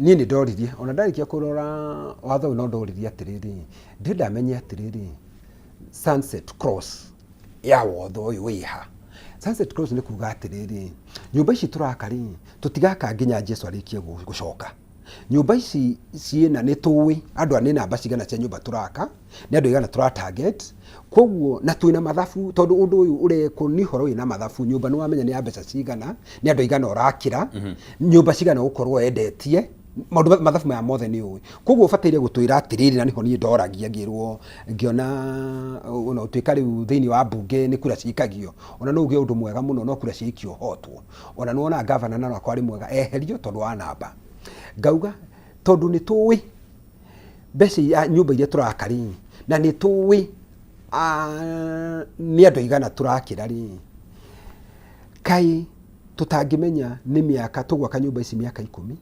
niĩ nĩ ndoririe ona ndarĩkia kũrora watho ũyũ, no ndoririe atĩrĩrĩ, ndĩrenda menye atĩrĩrĩ, sunset clause ya watho ũyũ wĩha? Sunset clause nĩ kuga atĩrĩrĩ, nyũmba ici tũraka rĩ, tũtigaka nginya Jesu arĩkie gũcoka. Nyũmba ici ciĩna, nĩ tũĩ andũ a nĩ namba cigana cia nyũmba tũraka, nĩ andũ aigana tũra target, koguo na twĩna mathabu, tondũ ũndũ ũyũ ũrekwo nĩ ũhoro wĩna mathabu. Nyũmba nĩ wamenya nĩ ya mbeca cigana, nĩ andũ aigana ũrakĩra, nyũmba cigana ũgũkorwo wendetie. Maũndũ mathabu maya mothe nĩ ũĩ, koguo ũbataire gũtwĩra atĩrĩrĩ, na nĩho niĩ ndoragia ngĩrwo ngĩona ona gũtuĩka rĩu thĩinĩ wa mbunge nĩ kura cikagio, ona no uge ũndũ mwega mũno no kura ciaikio ũhotwo. Ona nĩ wonaga ngavana na akorwo arĩ mwega eherio tondũ wa namba. Ngauga tondũ nĩ tũĩ mbeca iria nyũmba iria tũraka rĩ, na nĩ tũĩ nĩ andũ aigana tũrakĩra rĩ, kaĩ tũtangĩmenya nĩ mĩaka tũgwaka nyũmba ici mĩaka 10,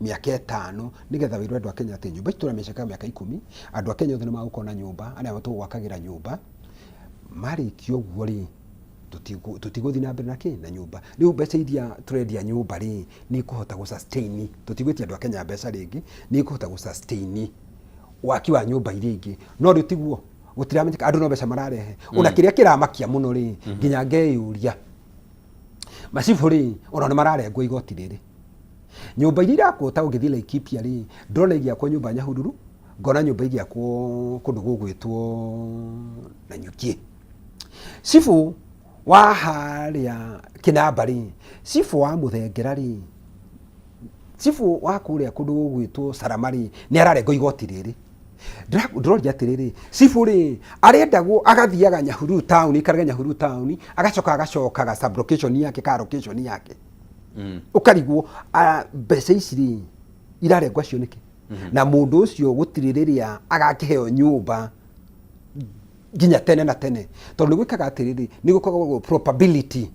mĩaka 5, nĩgetha wĩrwo andũ a Kenya atĩ nyũmba ici tũramĩcaka mĩaka 10, andũ a Kenya othe nĩ magũkorwo na nyũmba, arĩa tũgwakagĩra nyũmba, marĩkia ũguo rĩ, tũtigũthiĩ na mbere na kĩ na nyũmba. Rĩu mbeca iria tũrendia nyũmba rĩ, nĩ ikũhota gũ sustain, tũtigwĩtia andũ a Kenya mbeca rĩngĩ, nĩ ikũhota gũ sustain waki wa nyũmba iria ingĩ. No rĩu tiguo, gũtiramenyeka, andũ no mbeca mararehe. Ona kĩrĩa kĩramakia mũno rĩ, nginya ngeyũria, macibũ rĩ, ona nĩ mararengwo igoti rĩrĩ. Nyũmba iria irakwo ta ũngĩthiĩ Laikipia rĩ, ndĩrona igĩakwo nyũmba Nyahururu, ngona nyũmba igĩakwo kũndũ gũgwĩtwo Nanyuki. Cibũ wa harĩa Kĩnamba rĩ, cibũ wa Mũthengera rĩ, cibũ wa kũrĩa kũndũ gũgwĩtwo Salama rĩ, nĩ ararengwo igoti rĩrĩ. Ndĩroria atĩrĩrĩ, cibũ rĩ, arendagwo agathiaga Nyahururu taũni, aikarage Nyahururu taũni, agacoka agacokaga sub location yake ka location yake. Ũkarigwo mbeca ici rĩ, irarengwo acio nĩkĩ? Na mũndũ ũcio gũtirĩ rĩrĩa agakĩheo nyũmba nginya tene na tene, tondũ nĩ gwĩkaga atĩrĩrĩ, nĩ gũkoragwo probability,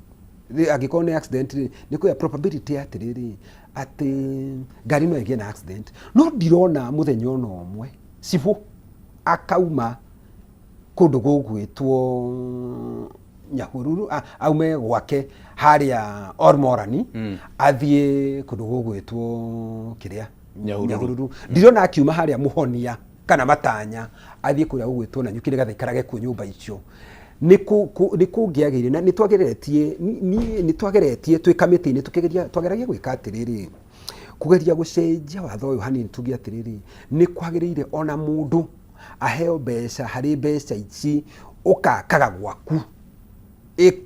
angĩkorwo nĩ accident rĩ, nĩ kũgĩa probability atĩrĩrĩ, atĩ ngari no ĩgĩe na accident. No ndirona mũthenya ona ũmwe cibũ akauma kũndũ gũgwĩtwo Nyahururu, aume gwake harĩa Ormorani, athiĩ kũndũ gũgwĩtwo kĩrĩa Nyahururu. Nyahururu. Ndirona akiuma harĩa Mũhonia kana Matanya athiĩ kũrĩa gũgwĩtwo Nanyuki nĩgetha aikarage kuo nyũmba icio. Nĩ kũngĩagĩire na nĩ twageretie, nĩ twageretie twĩ kamĩtĩ-inĩ tũkĩgeria, twageragia gwĩka atĩrĩrĩ, kũgeria gũcenjia watho ũyũ hanini tuge atĩrĩrĩ, nĩ kwagĩrĩire ona mũndũ aheo mbeca harĩ mbeca ici ũkakaga gwaku,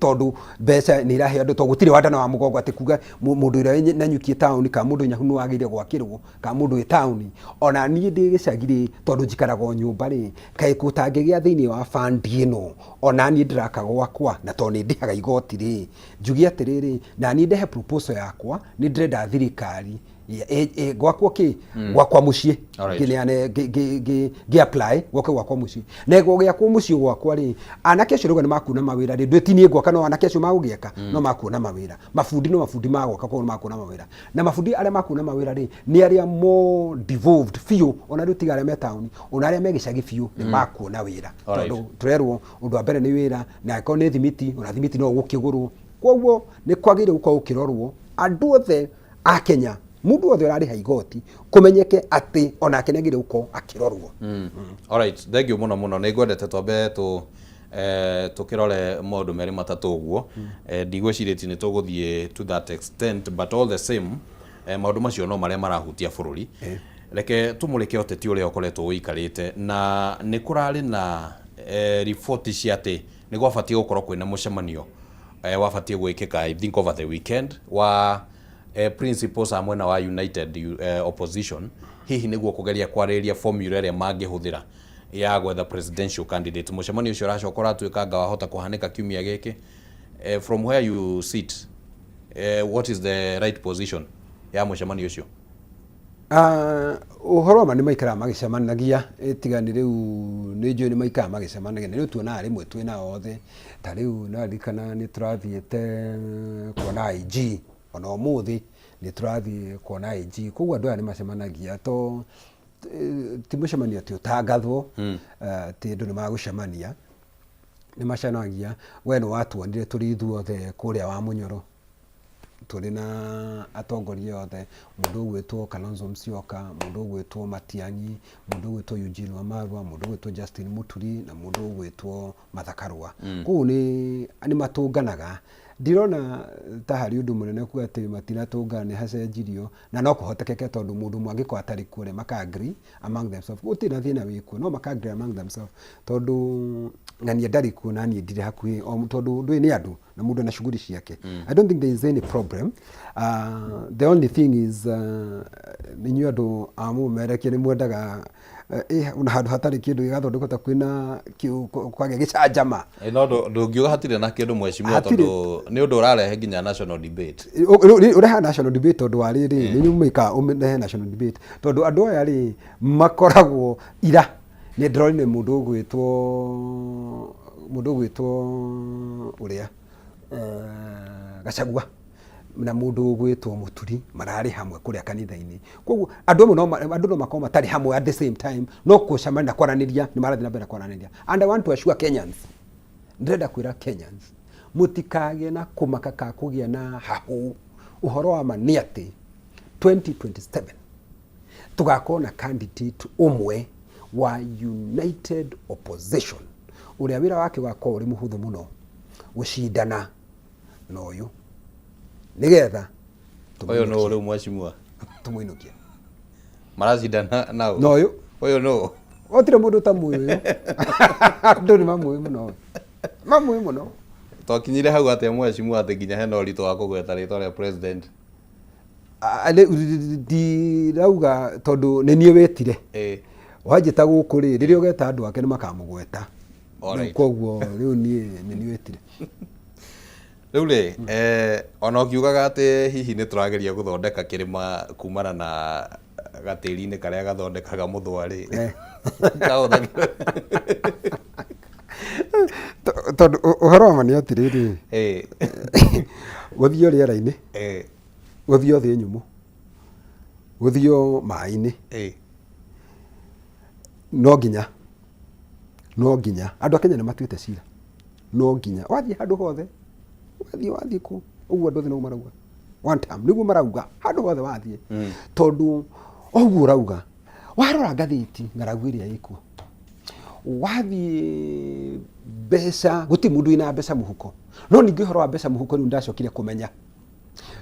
tondũ mbeca nĩ iraheo andũ, tondũ gũtirĩ wandana wa mũgongo atĩ kuga mũndũ ũrĩa wĩ Nanyuki taũni kana mũndũ Nyahururu wagĩrĩire gwakĩrwo kana mũndũ wĩ taũni. Ona niĩ ndĩ gĩcagi rĩ, tondũ njikaraga o nyũmba rĩ, kaĩ gũtangĩgĩa thĩinĩ wa fund ĩno, ona niĩ ndĩraka gwakwa na tondũ nĩ ndĩhaga igoti rĩ, njuge atĩrĩrĩ, na niĩ ndehe proposal yakwa, nĩ ndĩrenda thirikari gwakwo kĩ gwakwa mũciĩ, ngĩneane ngĩ apply gwake gwakwa mũciĩ, na gũgĩakwo mũciĩ gwakwa rĩ, anake acio rĩu nĩ makuona mawĩra rĩ, ndwĩ ti niĩ ngwaka, no anake acio magũgĩaka no makuona mawĩra, mabundi no mabundi magwaka, koguo nĩ makuona mawĩra, na mabundi arĩa makuona mawĩra rĩ, nĩ arĩa more devolved biũ, ona rĩu tiga arĩa me taũni, ona arĩa me gĩcagi biũ nĩ makuona wĩra, tondũ tũrerwo ũndũ wa mbere nĩ wĩra, na angĩkorwo nĩ thimiti, ona thimiti no ũgũkĩgũrwo. Koguo nĩ kwagĩrĩire gũkorwo gũkĩrorwo andũ othe a Kenya, mũndũ wothe ũrarĩha igoti, kũmenyeke atĩ onake nĩ agĩrĩire gũkorwo akĩrorwo. Alright, thank you mũno mũno. Nĩ ngwendete twambe tũ tũkĩrore maũndũ merĩ matatũ ũguo. Ndigwĩcirĩtie nĩ tũgũthiĩ to that extent, but all the same, maũndũ macio no marĩa marahutia bũrũri. Reke tũmũrĩke ũteti ũrĩa ũkoretwo ũikarĩte, na nĩ kũrarĩ na riboti cia atĩ nĩ gwabatiĩ gũkorwo kwĩna mũcemanio wabatiĩ gwĩkĩka, I think over the weekend, wa principals a mwena wa United Opposition, hihi nĩguo kũgeria kwarĩrĩria formula ĩrĩa mangĩhũthĩra ya gwetha presidential candidate. Mũcemanio ũcio ũracoka ũratuĩka anga wahota kũhanĩka kiumia gĩkĩ. From where you sit, what is the right position ya mũcemanio ũcio? Ũhoro wa ma nĩ maikaraga magĩcemanagia, tiga nĩ rĩu nĩ njũĩ nĩ maikaraga magĩcemanagia, na rĩu tuonaga rĩmwe twĩ nao othe, ta rĩu nĩraririkana nĩ tũrathiĩte kuona IG, ona ũmũthĩ nĩ tũrathiĩ kuona IG, koguo andũ aya nĩ macemanagia, to ti mũcemanio atĩ ũtangathwo atĩ andũ nĩ magũcemania, nĩ macemanagia. We nĩ watuonire tũrĩ ithuothe kũrĩa wa Mũnyoro, tũrĩ na atongoria othe, mũndũ ũgwĩtwo Kalonzo Musyoka, mũndũ ũgwĩtwo Matiang'i, mũndũ ũgwĩtwo Eugene Wamalwa, mũndũ ũgwĩtwo Justin Muturi na mũndũ ũgwĩtwo Martha Karua. Koguo nĩ matũnganaga. Ndirona ta harĩ ũndũ mũnene kuga atĩ matinatũngana nĩ hacenjirio, na no kũhotekeke tondũ mũndũ ũmwe angĩkorwo atarĩ kuo rĩ, maka agree among themselves. Gũtirĩ na thĩna wĩkuo, no maka agree among themselves, tondũ Na niĩ ndarĩ kuo na niĩ ndirĩ hakuhĩ o tondũ ndũĩ nĩ andũ na mũndũ ena shughuli ciake. I don't think there is any problem. The only thing is inyuĩ andũ a mũmerekia nĩ mwendaga na handũ hatarĩ kĩndũ gĩgathondekwo ta kwĩna kwagĩa gĩcanjama. No ndũngiuga hatirĩ na kĩndũ, mheshimiwa, Hatirĩ. tondũ nĩ ũndũ ũrarehe nginya national debate. Ũrehaga national debate tondũ wa rĩrĩ, nĩ nyumĩka ũrehe national debate tondũ andũ aya rĩ makoragwo ira nĩ ndĩronire mũndũ ũgwĩtwo ũrĩa Gachagua na mũndũ ũgwĩtwo Mũturi mararĩ hamwe kũrĩa kanitha-inĩ. Koguo andũ amwe no andũ no makorwo matarĩ hamwe at the same time, no gũcemania na kwaranĩria nĩ marathiĩ na mbere na kwaranĩria. And I want to assure Kenyans, ndĩrenda kwĩra Kenyans mũtikagĩe na kũmaka ka kũgĩa na hahũ. Ũhoro wa ma nĩ atĩ 2027 tũgakorwo na candidate ũmwe wa United Opposition ũrĩa wĩra wake ũgakorwo ũrĩ mũhũthũ mũno gũcindana na ũyũ nĩgetha Ũyũ nũ rĩu, mheshimiwa? Tũmũinũkie. Maracindana nao. Na ũyũ. Ũyũ nũ? Gũtirĩ mũndũ ũtamũĩ ũyũ, andũ nĩ mamũĩ mũno, mamũĩ mũno. Twakinyire hau atĩa, mheshimiwa, atĩ nginya hena ũritũ wa kũgweta rĩtwa rĩa president? Ah, rĩu ndirauga tondũ nĩ niĩ wĩtire wanjĩta gũkũ rĩ, rĩrĩa ũgeta andũ ake nĩ makamũgweta. Rĩu koguo rĩu niĩ nĩ niĩ wĩtire. Rĩu rĩ, ona ũkiugaga atĩ hihi nĩ tũrageria gũthondeka kĩrĩma kumana na gatĩri-inĩ karĩa gathondekaga mũthwa rĩ, kahũthagĩra Tondũ ũhoro wa ma nĩ atĩrĩrĩ, gũthio rĩera-inĩ, gũthio thĩ nyũmũ, gũthio maĩ-inĩ, no nginya andũ a Kenya nĩ matuĩte cira, no nginya wathiĩ handũ hothe, wathiĩ kũ ũguo andũ othe nĩguo marauga one time, nĩguo marauga handũ hothe wathiĩ, tondũ ũguo ũrauga warora ngathĩti ng'aragu ĩrĩa ĩkuo, wathiĩ mbeca gũtirĩ mũndũ wĩna mbeca mũhuko. No ningĩ ũhoro wa mbeca mũhuko rĩu ndacokire kũmenya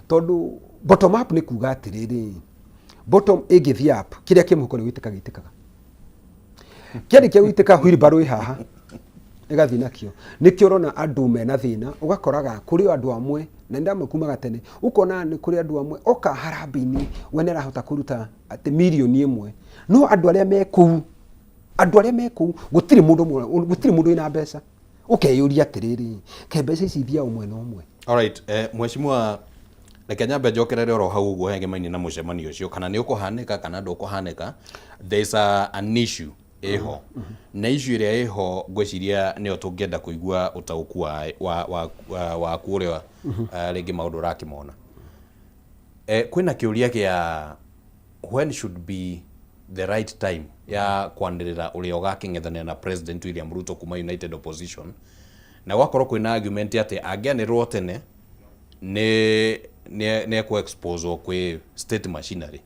tondũ bottom up nĩ kuga atĩrĩrĩ, bottom ĩngĩthiĩ up, kĩrĩa kĩ mũhuko nĩ gũitĩka gĩitĩkaga, kĩarĩkia gũitĩka wheelbarrow ĩ haha ĩgathiĩ nakĩo. Nĩkĩo ũrona andũ mena thĩna, ũgakoraga kũrĩ o andũ amwe na nĩ kumaga tene, ũkona nĩ kũrĩ andũ amwe oka harambĩ-inĩ we nĩ arahota kũruta atĩ mirioni 1, no andũ arĩa me kũu, andũ arĩa me kũu gũtirĩ mũndũ gũtirĩ mũndũ wĩna mbeca. Ũkeyũria atĩrĩrĩ, ke mbeca ici ithiaga ũmwe na ũmwe? Alright, mheshimiwa, reke nyambe njokerere oro hau ũguo hegemaine na mũcemanio ũcio, kana nĩ ũkũhanĩka kana ndũkũhanĩka. There is an issue ĩho, na issue ĩrĩa ĩho ngwĩciria nĩyo tũngĩenda kũigua ũtaũku waku ũrĩa rĩngĩ maũndũ ũrakĩmona. Kwĩna kĩũria kĩa when should be the right time ya kwanĩrĩra ũrĩa ũgakĩng'ethanĩra na President William Ruto kuma United Opposition, na gwakorwo kwĩna argument atĩ angĩanĩrĩrwo tene nĩ ekũ expose kwĩ state machinery,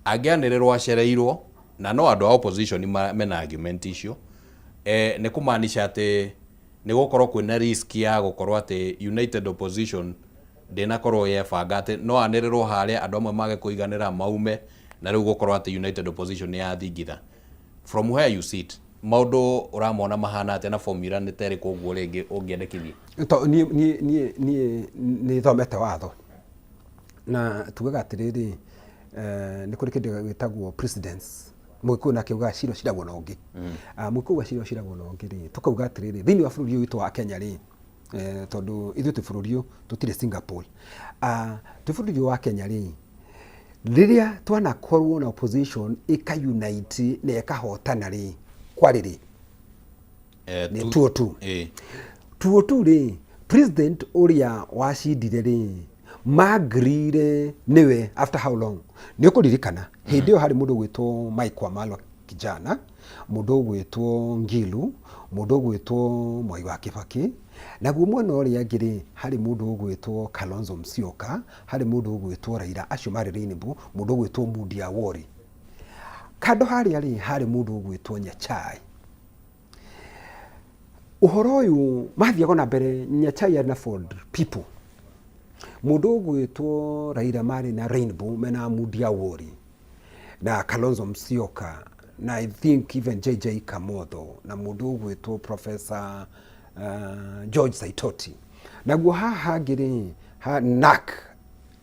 angĩanĩrĩrwo acereirwo, na no andũ a opposition mena argument icio, nĩ kũmaanisha atĩ nĩ gũkorwo kwĩna risk ya gũkorwo atĩ United Opposition ndĩnakorwo yebanga, atĩ no anĩrĩrwo harĩa andũ amwe mage kũiganĩra maume na rĩu gũkorwo atĩ United Opposition nĩ yathingitha. From where you sit, maũndũ ũramona mahana atĩa na formula nĩ ta ĩrĩkũ ũguo rĩngĩ ũngĩendekithia? To niĩ nĩ thomete watho na tugaga atĩrĩrĩ, nĩ kũrĩ kĩndũ gĩtagwo precedence. Mũgĩkũyũ nake augaga cira ũciragwo na ũngĩ. Mũgĩkũyũ auga cira ũciragwo na ũngĩ rĩ, tũkauga atĩrĩrĩ, thĩinĩ wa bũrũri ũyũ witũ wa Kenya rĩ, tondũ ithuĩ twĩ bũrũri ũyũ, tũtirĩ Singapore. Twĩ bũrũri ũyũ wa Kenya rĩ, rĩrĩa twanakorwo na opposition ĩka unite na ĩkahotana rĩ, kwarĩ rĩ? Nĩ 202. 202 rĩ, president ũrĩa wacindire rĩ, magrire nĩwe after how long? Nĩ ũkũririkana hĩndĩ ĩyo harĩ mũndũ ũgwĩtwo Mike Wamalwa kijana, mũndũ ũgwĩtwo Ngilu, mũndũ ũgwĩtwo Mwai wa Kibaki, naguo mwena ũrĩa ũngĩ rĩ, harĩ mũndũ ũgwĩtwo Kalonzo Musyoka, harĩ mũndũ ũgwĩtwo Raila, acio marĩ Rainbow, mũndũ ũgwĩtwo Moody Awori. Kando harĩa rĩ, harĩ mũndũ ũgwĩtwo Nyachae. Ũhoro ũyũ mathiaga na mbere, Nyachae arĩ na Ford People, mũndũ ũgwĩtwo Raila marĩ na Rainbow mena Moody Awori na Kalonzo Musyoka. Na I think even JJ Kamotho na mũndũ ũgwĩtwo Professor George Saitoti. Naguo haha hangĩ rĩ, ha NARC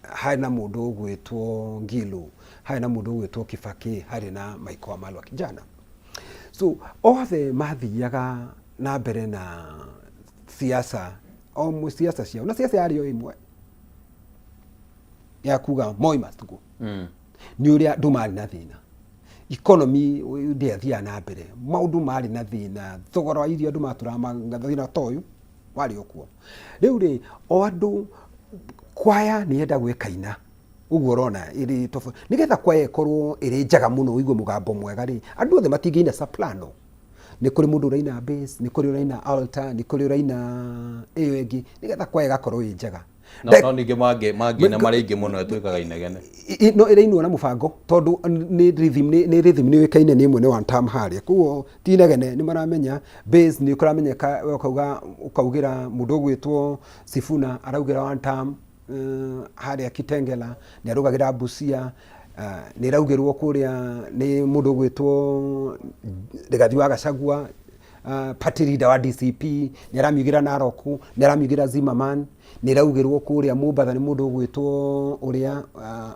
harĩ na mũndũ ũgwĩtwo Ngilu, harĩ na mũndũ ũgwĩtwo Kibaki, harĩ na Michael Wamalwa kijana. So othe mathiaga na mbere na siasa o siasa ciao, na siasa yarĩ o ĩmwe ya kuga Moi must go. Nĩ ũrĩa andũ marĩ na thĩna, economy ndĩathiaga na mbere, maũndũ marĩ na thĩna, thogora wa irio andũ matũraga thĩna ta ũyũ warĩ o kuo. Rĩu rĩ, o andũ kwaya nĩ yenda gwĩkaina ũguo ũrona ĩrĩ tofauti, nĩgetha kwaya ĩkorwo ĩrĩ njega mũno ũigue mũgambo mwega rĩ, andũ othe matingĩina soprano. Nĩ kũrĩ mũndũ ũraina bass, nĩ kũrĩ ũraina alto, nĩ kũrĩ ũraina ĩyo ĩngĩ, nĩgetha kwaya ĩgakorwo ĩ njega. No no ningĩ mangĩina marĩ aingĩ mũno ĩtuĩkaga inegene. No ĩrainwo na mũbango tondũ nĩ rhythm, nĩ rhythm nĩ yũĩkaine nĩ ĩmwe nĩ one term harĩa, koguo ti inegene, nĩ maramenya bass nĩ kũramenyeka, we ũkauga ũkaugĩra mũndũ ũgwĩtwo Sifuna araugĩra one term, harĩa Kitengela nĩ araugagĩra Busia, nĩ ĩraugĩrwo kũrĩa nĩ mũndũ ũgwĩtwo Rigathi wa Gachagua, party leader wa DCP nĩ aramiugĩra Narok, nĩ aramiugĩra Zimmerman, nĩ ĩraugĩrwo kũrĩa Mombatha nĩ mũndũ ũgwĩtwo ũrĩa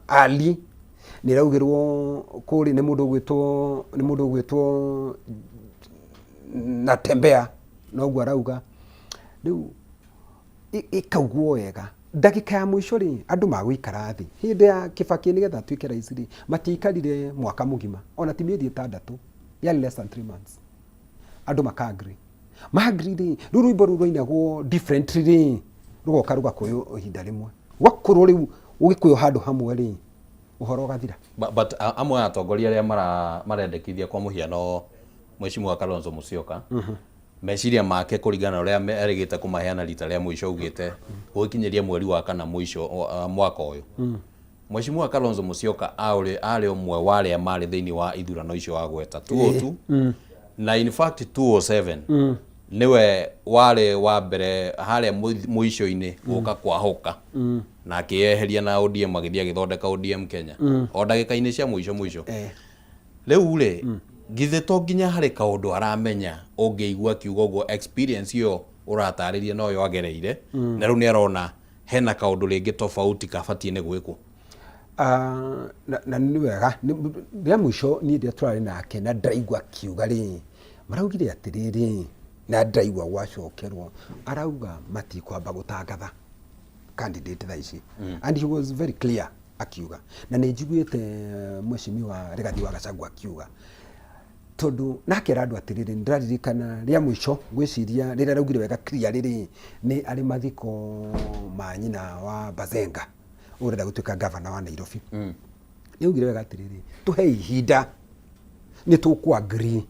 Ali, nĩ ĩraugĩrwo kũrĩa nĩ mũndũ ũgwĩtwo nĩ mũndũ ũgwĩtwo Natembeya, noguo arauga. Rĩu ĩkaugwo wega ndagĩka ya mũico rĩ, andũ magũikara thĩ hĩndĩ ya Kibaki nĩgetha atuĩke rais rĩ, matiaikarire mwaka mũgima ona ti mĩeri 6, yarĩ less than 3 months, andũ maka agree. Ma agree rĩ, rĩu rwĩmbo rũu rwainagwo differently rĩ, rũgoka rũgakũywo ihinda rĩmwe, gwakorwo rĩu ũgĩkũywo handũ hamwe rĩ, ũhoro ũgathira. But amwe a atongoria arĩa marendekithia, kwa mũhiano Mheshimiwa Kalonzo Musyoka, meciria make kũringana na ũrĩa erĩgĩte kũmaheana rita rĩa mũico, augĩte gũgĩkinyĩria mweri wa kana mũico mwaka ũyũ, Mheshimiwa Kalonzo Musyoka arĩ ũmwe wa arĩa marĩ thĩinĩ wa ithurano icio wagweta 202, na in fact 207 nĩwe warĩ wa mbere harĩa mũico-inĩ gũka kwahũka na akĩyeheria na ODM, agĩthiĩ agĩthondeka ODM Kenya o ndagĩka-inĩ cia mũico mũico. Rĩu rĩ, githĩ to nginya harĩ kaũndũ aramenya ũngĩigua akiuga ũguo? Experience ĩyo ũratarĩria noyo agereire, na rĩu nĩ arona hena kaũndũ rĩngĩ tofauti kabatiĩ nĩ gwĩkwo. Ah, na nĩ wega. Rĩa mũico niĩ rĩrĩa tũrarĩ nake na ndĩraigua akiuga rĩ, maraugire atĩrĩrĩ, na ndĩraigua gwacokerwo arauga matikwamba gũtangatha candidate thaa ici, and he was very clear akiuga. Na nĩ njiguĩte Mheshimiwa Rigathi wa Gachagua akiuga, tondũ nakera andũ atĩrĩrĩ, nĩ ndĩraririkana rĩa mũico ngwĩciria rĩrĩa araugire wega clear rĩrĩ nĩ arĩ mathiko ma nyina wa Bazenga ũrenda gũtuĩka gavana wa Nairobi. Nĩ augire wega atĩrĩrĩ, tũhe ihinda, nĩ tũkũ agree,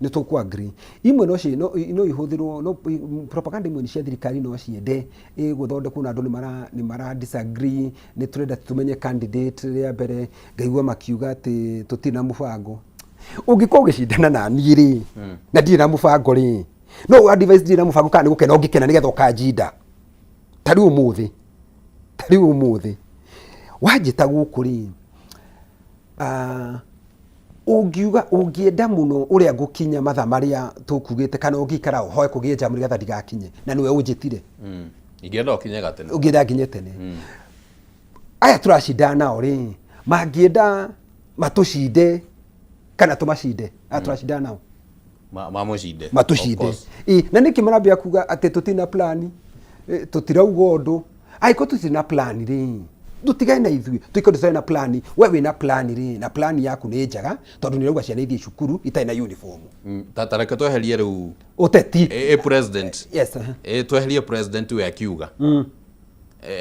nĩ tũkũ agree. Imwe no no ihũthĩrwo, no propaganda imwe cia thirikari no ciende gũthondekwo na andũ nĩ mara disagree, nĩ tũrenda tũmenye candidate rĩa mbere. Ngaigua makiuga atĩ tũtirĩ na mũbango. Ũngĩkorwo ũgĩcindana na niĩ rĩ, na ndirĩ na mũbango rĩ, no advice ndirĩ na mũbango kana nĩ gũkena ũngĩkena nĩgetha ũkanjinda. Ta rĩu ũmũthĩ wanjĩta gũkũ rĩ, ũngiuga ũngĩenda mũno ũrĩa ngũkinya mathaa marĩa tũkugĩte, kana ũngĩikara ũhoe kũgĩe jamu nĩgetha ndigakinye na nĩwe ũnjĩtire? Ingĩenda ũkinye gatene. Ũngĩenda nginye tene. Aya tũracindana nao rĩ, mangĩenda matũcinde kana tũmacinde, aya tũracindana nao? Mamũcinde. Of Matũcinde. course. Ĩ, na nĩkĩ marambia kuga atĩ tũtirĩ na plan, tũtirauga ũndũ? Angĩkorwo tũtirĩ na plan rĩ, tũtigane na ithuĩ tũikorwo tũtarĩ na plan. We wĩna plan rĩ, na plan yaku nĩ njega tondũ nĩ ũrauga ciana ithiĩ cukuru itarĩ na uniform. Ta reke tweherie rĩu ũteti. President. Yes. Tweherie president we akiuga,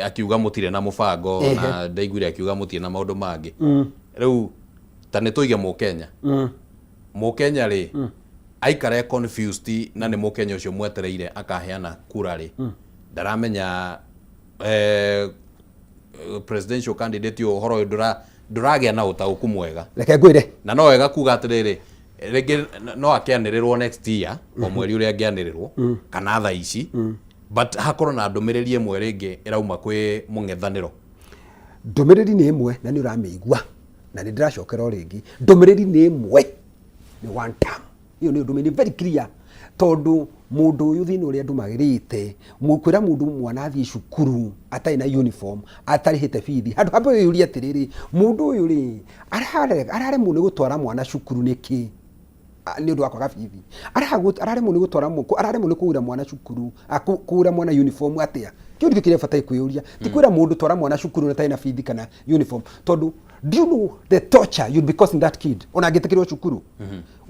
akiuga mũtirĩ na mũbango. Na ndaiguire akiuga mũtirĩ na maũndũ mangĩ. Rĩu ta nĩ tũige mũkenya, mũkenya rĩ, aikare confused, na nĩ mũkenya ũcio mwetereire akaheana kura rĩ, ndaramenya presidential candidate ũyũ, ũhoro ũyũ ndũragĩa na ũtaũku mwega. Reke ngwĩre. Na no wega kuga atĩrĩrĩ, rĩngĩ no akĩanĩrĩrwo next year o mweri ũrĩa angĩanĩrĩrwo kana thaa ici, but hakorwo na ndũmĩrĩri ĩmwe rĩngĩ ĩrauma kwĩ mũng'ethanĩro. Ndũmĩrĩri nĩ ĩmwe na nĩ ũramĩigua. Na nĩ ndĩracokera o rĩngĩ, ndũmĩrĩri nĩ ĩmwe, nĩ one term. Ĩyo nĩyo ndũmĩrĩri, very clear, tondũ mũndũ ũyũ thĩna ũrĩa andũ magĩrĩte kwĩra mũndũ mwana athiĩ cukuru atarĩ na uniform, atarĩhĩte bithi, handũ ha wĩyũrie atĩrĩrĩ, mũndũ ũyũ rĩ araremwo nĩ gũtwara mwana cukuru nĩkĩ? Nĩ ũndũ wa kwaga bithi. Araremwo nĩ gũtwara, araremwo nĩ kũgũra mwana cukuru, kũgũra mwana uniform atĩa? Kĩu nĩkĩo kĩrĩa bataire kwĩyũria, ti kwĩra mũndũ twara mwana cukuru na atarĩ na bithi kana uniform, tondũ do you know the torture you'd be causing that kid ona angĩtĩkĩrwo cukuru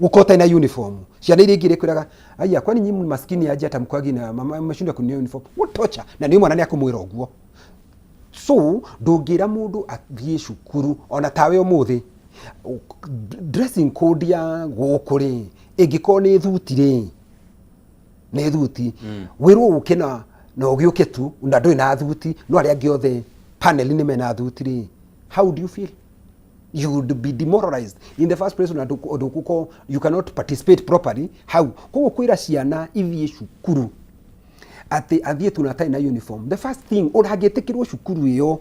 gũkorwo ũtarĩ na uniform? Ciana iria ingĩ irĩkwĩraga, "Aya, kwani nyinyi maskini aje hata mkwagi na mama mmeshindwa kununua uniform?" What torture! Na nĩ mwana nĩ akũmwĩra ũguo. So ndũngĩra mũndũ athiĩ cukuru ona tawe ũmũthĩ dressing code ya gũkũ rĩ, ĩngĩkorwo nĩ thuti rĩ, nĩ thuti, wĩrwo ũke na ũgĩũke tu na ndũrĩ na thuti, no arĩa angĩ othe panel nĩ mena thuti rĩ, how do you feel? You would be demoralized in the first place, na ndũgũkorwo, you cannot participate properly hau. Koguo kwĩra ciana ithiĩ cukuru atĩ athiĩ tu na atarĩ na uniform, the first thing, ũrangĩtĩkĩrwo cukuru ĩyo,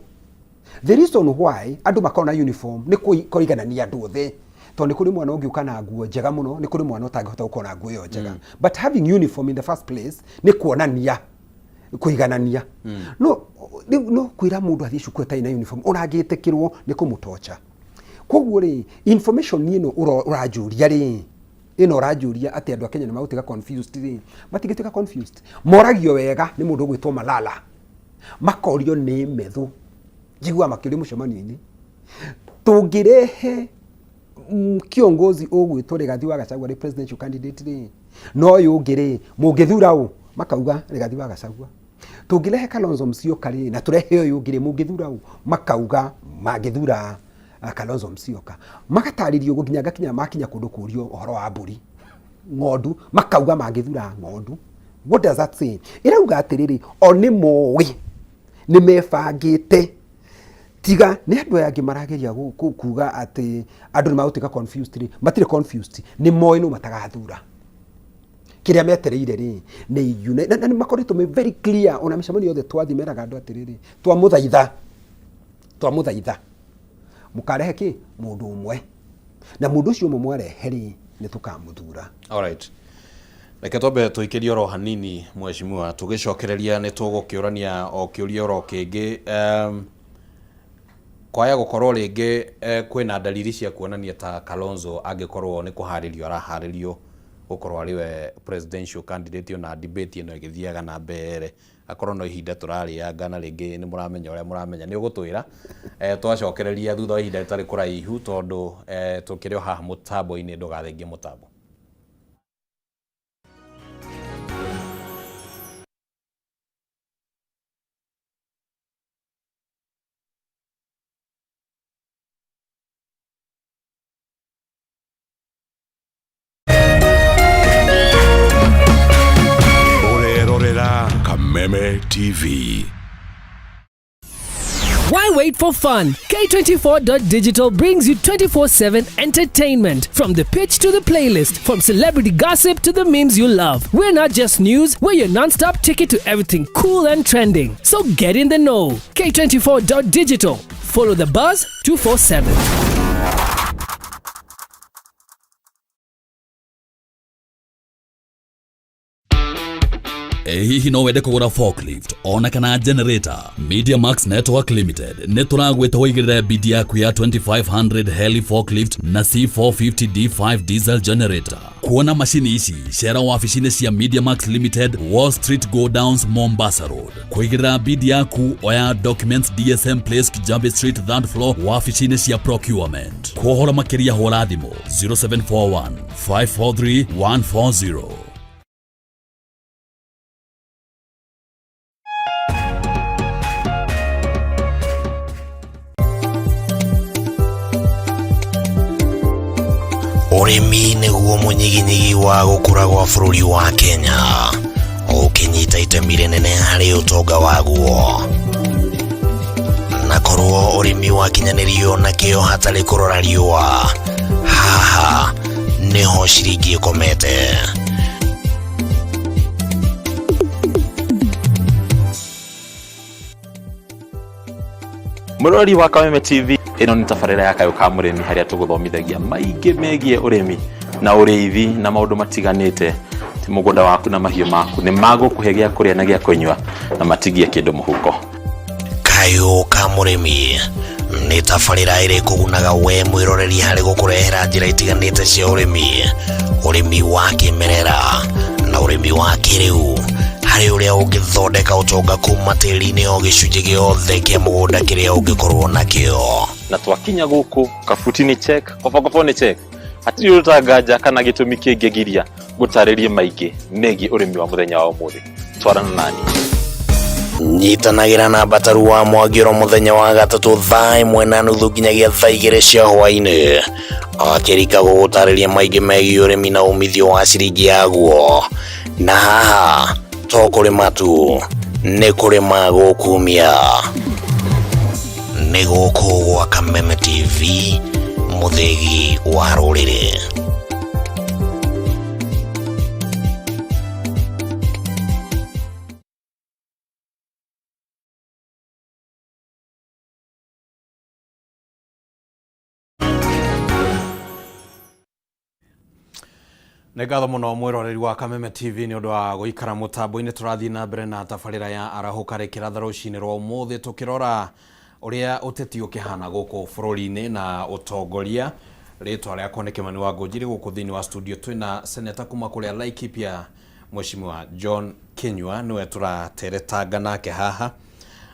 the reason why andũ makorwo na uniform nĩ kũiganania andũ othe, tondũ nĩ kũrĩ mwana ũngĩũka na nguo njega mũno, nĩ kũrĩ mwana ũtangĩhota gũkorwo na nguo ĩyo njega, but having uniform in the first place nĩ kuonania kũiganania. No rĩu no kwĩra mũndũ athiĩ cukuru atarĩ na uniform ũrangĩtĩkĩrwo nĩ kũmũtocha. Koguo rĩ, information ĩno ũranjũria rĩ, ĩno ũranjũria atĩ andũ a Kenya nĩ magũtuĩka confused rĩ, matingĩtuĩka confused. Moragio wega nĩ mũndũ ũgwĩtwo Malala, makorio nĩ methu, njiguaga makĩũrio mũcemanio-inĩ, tũngĩrehe kiongozi ũgwĩtwo Rigathi wa Gachagua rĩ presidential candidate rĩ, no ũyũ ũngĩ rĩ, mũngĩthura ũ? Makauga Rigathi wa Gachagua. Tũngĩrehe Kalonzo Musyoka rĩ, na tũrehe ũyũ ũngĩ rĩ, mũngĩthura ũ? Makauga mangĩthura Kalonzo Musyoka. Magatarĩrio ũguo nginya ngakinya makinya kũndũ kũrio ũhoro wa mbũri, ng'ondu, makauga mangĩthura ng'ondu. What does that say? Ĩrauga atĩrĩrĩ, o nĩ moĩ, nĩ mebangĩte, tiga nĩ andũ aya angĩ marageria kuga atĩ andũ nĩ magũtuĩka confused rĩ, matirĩ confused, nĩ moĩ no matagathura. Kĩrĩa metereire rĩ nĩ na nĩ makoretwo me very clear, ona mĩcemanio yothe twathiĩ meraga andũ atĩrĩrĩ, twamũthaitha, twamũthaitha mũkarehe kĩ mũndũ ũmwe, na mũndũ ũcio ũmwe mwarehe rĩ, nĩ tũkamũthura. Alright. Reke twambe tũikĩrie oro hanini, mheshimiwa, tũgĩcokereria nĩ tũgũkĩũrania o kĩũria oro kĩngĩ. Kwaya gũkorwo rĩngĩ kwĩna dalili cia kuonania ta Kalonzo angĩkorwo nĩ kũharĩrio araharĩrio gũkorwo arĩ we presidential candidate, ona debate ĩno ĩgĩthiaga na mbere, akorwo no ihinda tũrarĩanga na rĩngĩ nĩ mũramenya ũrĩa mũramenya, nĩ ũgũtwĩra twacokereria thutha wa ihinda rĩtarĩ kũraihu, tondũ tũkĩrĩ o haha mũtambo-inĩ. Ndũgathengie mũtambo. Ũrerorera Kameme TV. Why wait for fun? K24.digital brings you 24/7 entertainment. From the pitch to the playlist, from celebrity gossip to the memes you love. We're not just news, we're your non stop ticket to everything cool and trending. So get in the know. K24.digital. Follow the buzz 247. Ĩ hihi no wende kũgũra forklift ona kana generator? Media Max Network Limited nĩ tũragwĩta ũigĩrĩre bidi yaku ya 2500 heli forklift na C450 D5 diesel generator. Kuona macini ici, cera wabici-inĩ cia Media Max Limited, Wall Street Go Downs, Mombasa Road. Kũigĩrĩra bidi yaku, oya documents DSM Place, Kijabe Street, third floor, wabici-inĩ cia procurement. Kũhoro makĩria hũra thimũ 0741 543 140. Ũrĩmi nĩguo mũnyiginyigi wa gũkũra gwa bũrũri wa Kenya, ũkĩnyita itemi rĩnene harĩ ũtonga waguo. Na korwo ũrĩmi wakinyanĩrio na kĩo hatarĩ kũrora riũa, haha nĩho ciringi ĩkomete. Mũrori wa Kameme TV. Ĩno nĩ tabarĩra ya Kayũ ka Mũrĩmi harĩa tũgũthomithagia maingĩ megiĩ ũrĩmi na ũrĩithi na maũndũ matiganĩte. Ti mũgũnda waku na mahiũ maku nĩ magũkũhe gĩa kũrĩa na gĩa kũnyua na matigie kĩndũ mũhuko. Kayũ ka Mũrĩmi nĩ tabarĩra ĩrĩ kũgunaga we mwĩroreri harĩ gũkũrehera njĩra itiganĩte cia ũrĩmi, ũrĩmi wa kĩmerera na ũrĩmi wa kĩrĩu, harĩ ũrĩa ũngĩthondeka ũtonga kuma tĩri-inĩ o gĩcunjĩ gĩothe kĩa mũgũnda kĩrĩa ũngĩkorwo nakĩo. Na twakinya gũkũ kabuti nĩ check, kobokobo nĩ check, hatirĩ ũndũ tanganja kana gĩtũmi kĩngĩgiria gũtarĩrie maingĩ megiĩ ũrĩmi wa mũthenya wa ũmũthĩ. Twarana nani. Nyitanagĩra na Mbataru wa Mwangi oro mũthenya wa gatatũ thaa 1:30 nginyagia thaa 2 cia hwaĩ-inĩ, akĩrika gũgũtarĩria maingĩ megiĩ ũrĩmi na umithio wa ciringi yaguo. Na haha to kũrĩma tu, nĩ kũrĩma gũkumia. Nĩ gũkũ gwa Kameme TV, mũthĩgi wa rũrĩrĩ. Nĩ ngatho mũno mwĩroreri wa Kameme TV nĩ ũndũ wa gũikara mũtambo-inĩ. Tũrathiĩ na mbere na tabarĩra ya Arahũka Rĩkĩratha rũcinĩ rwa ũmũthĩ, tũkĩrora ũrĩa ũteti ũkĩhana gũkũ bũrũri-inĩ na ũtongoria. Rĩtwa rĩakwa nĩ Kĩmani wa Ngũnjiri. Gũkũ thĩinĩ wa studio twĩna seneta kuma kũrĩa Laikipia, Mheshimiwa John Kinyua, nĩwe tũrateretanga nake haha.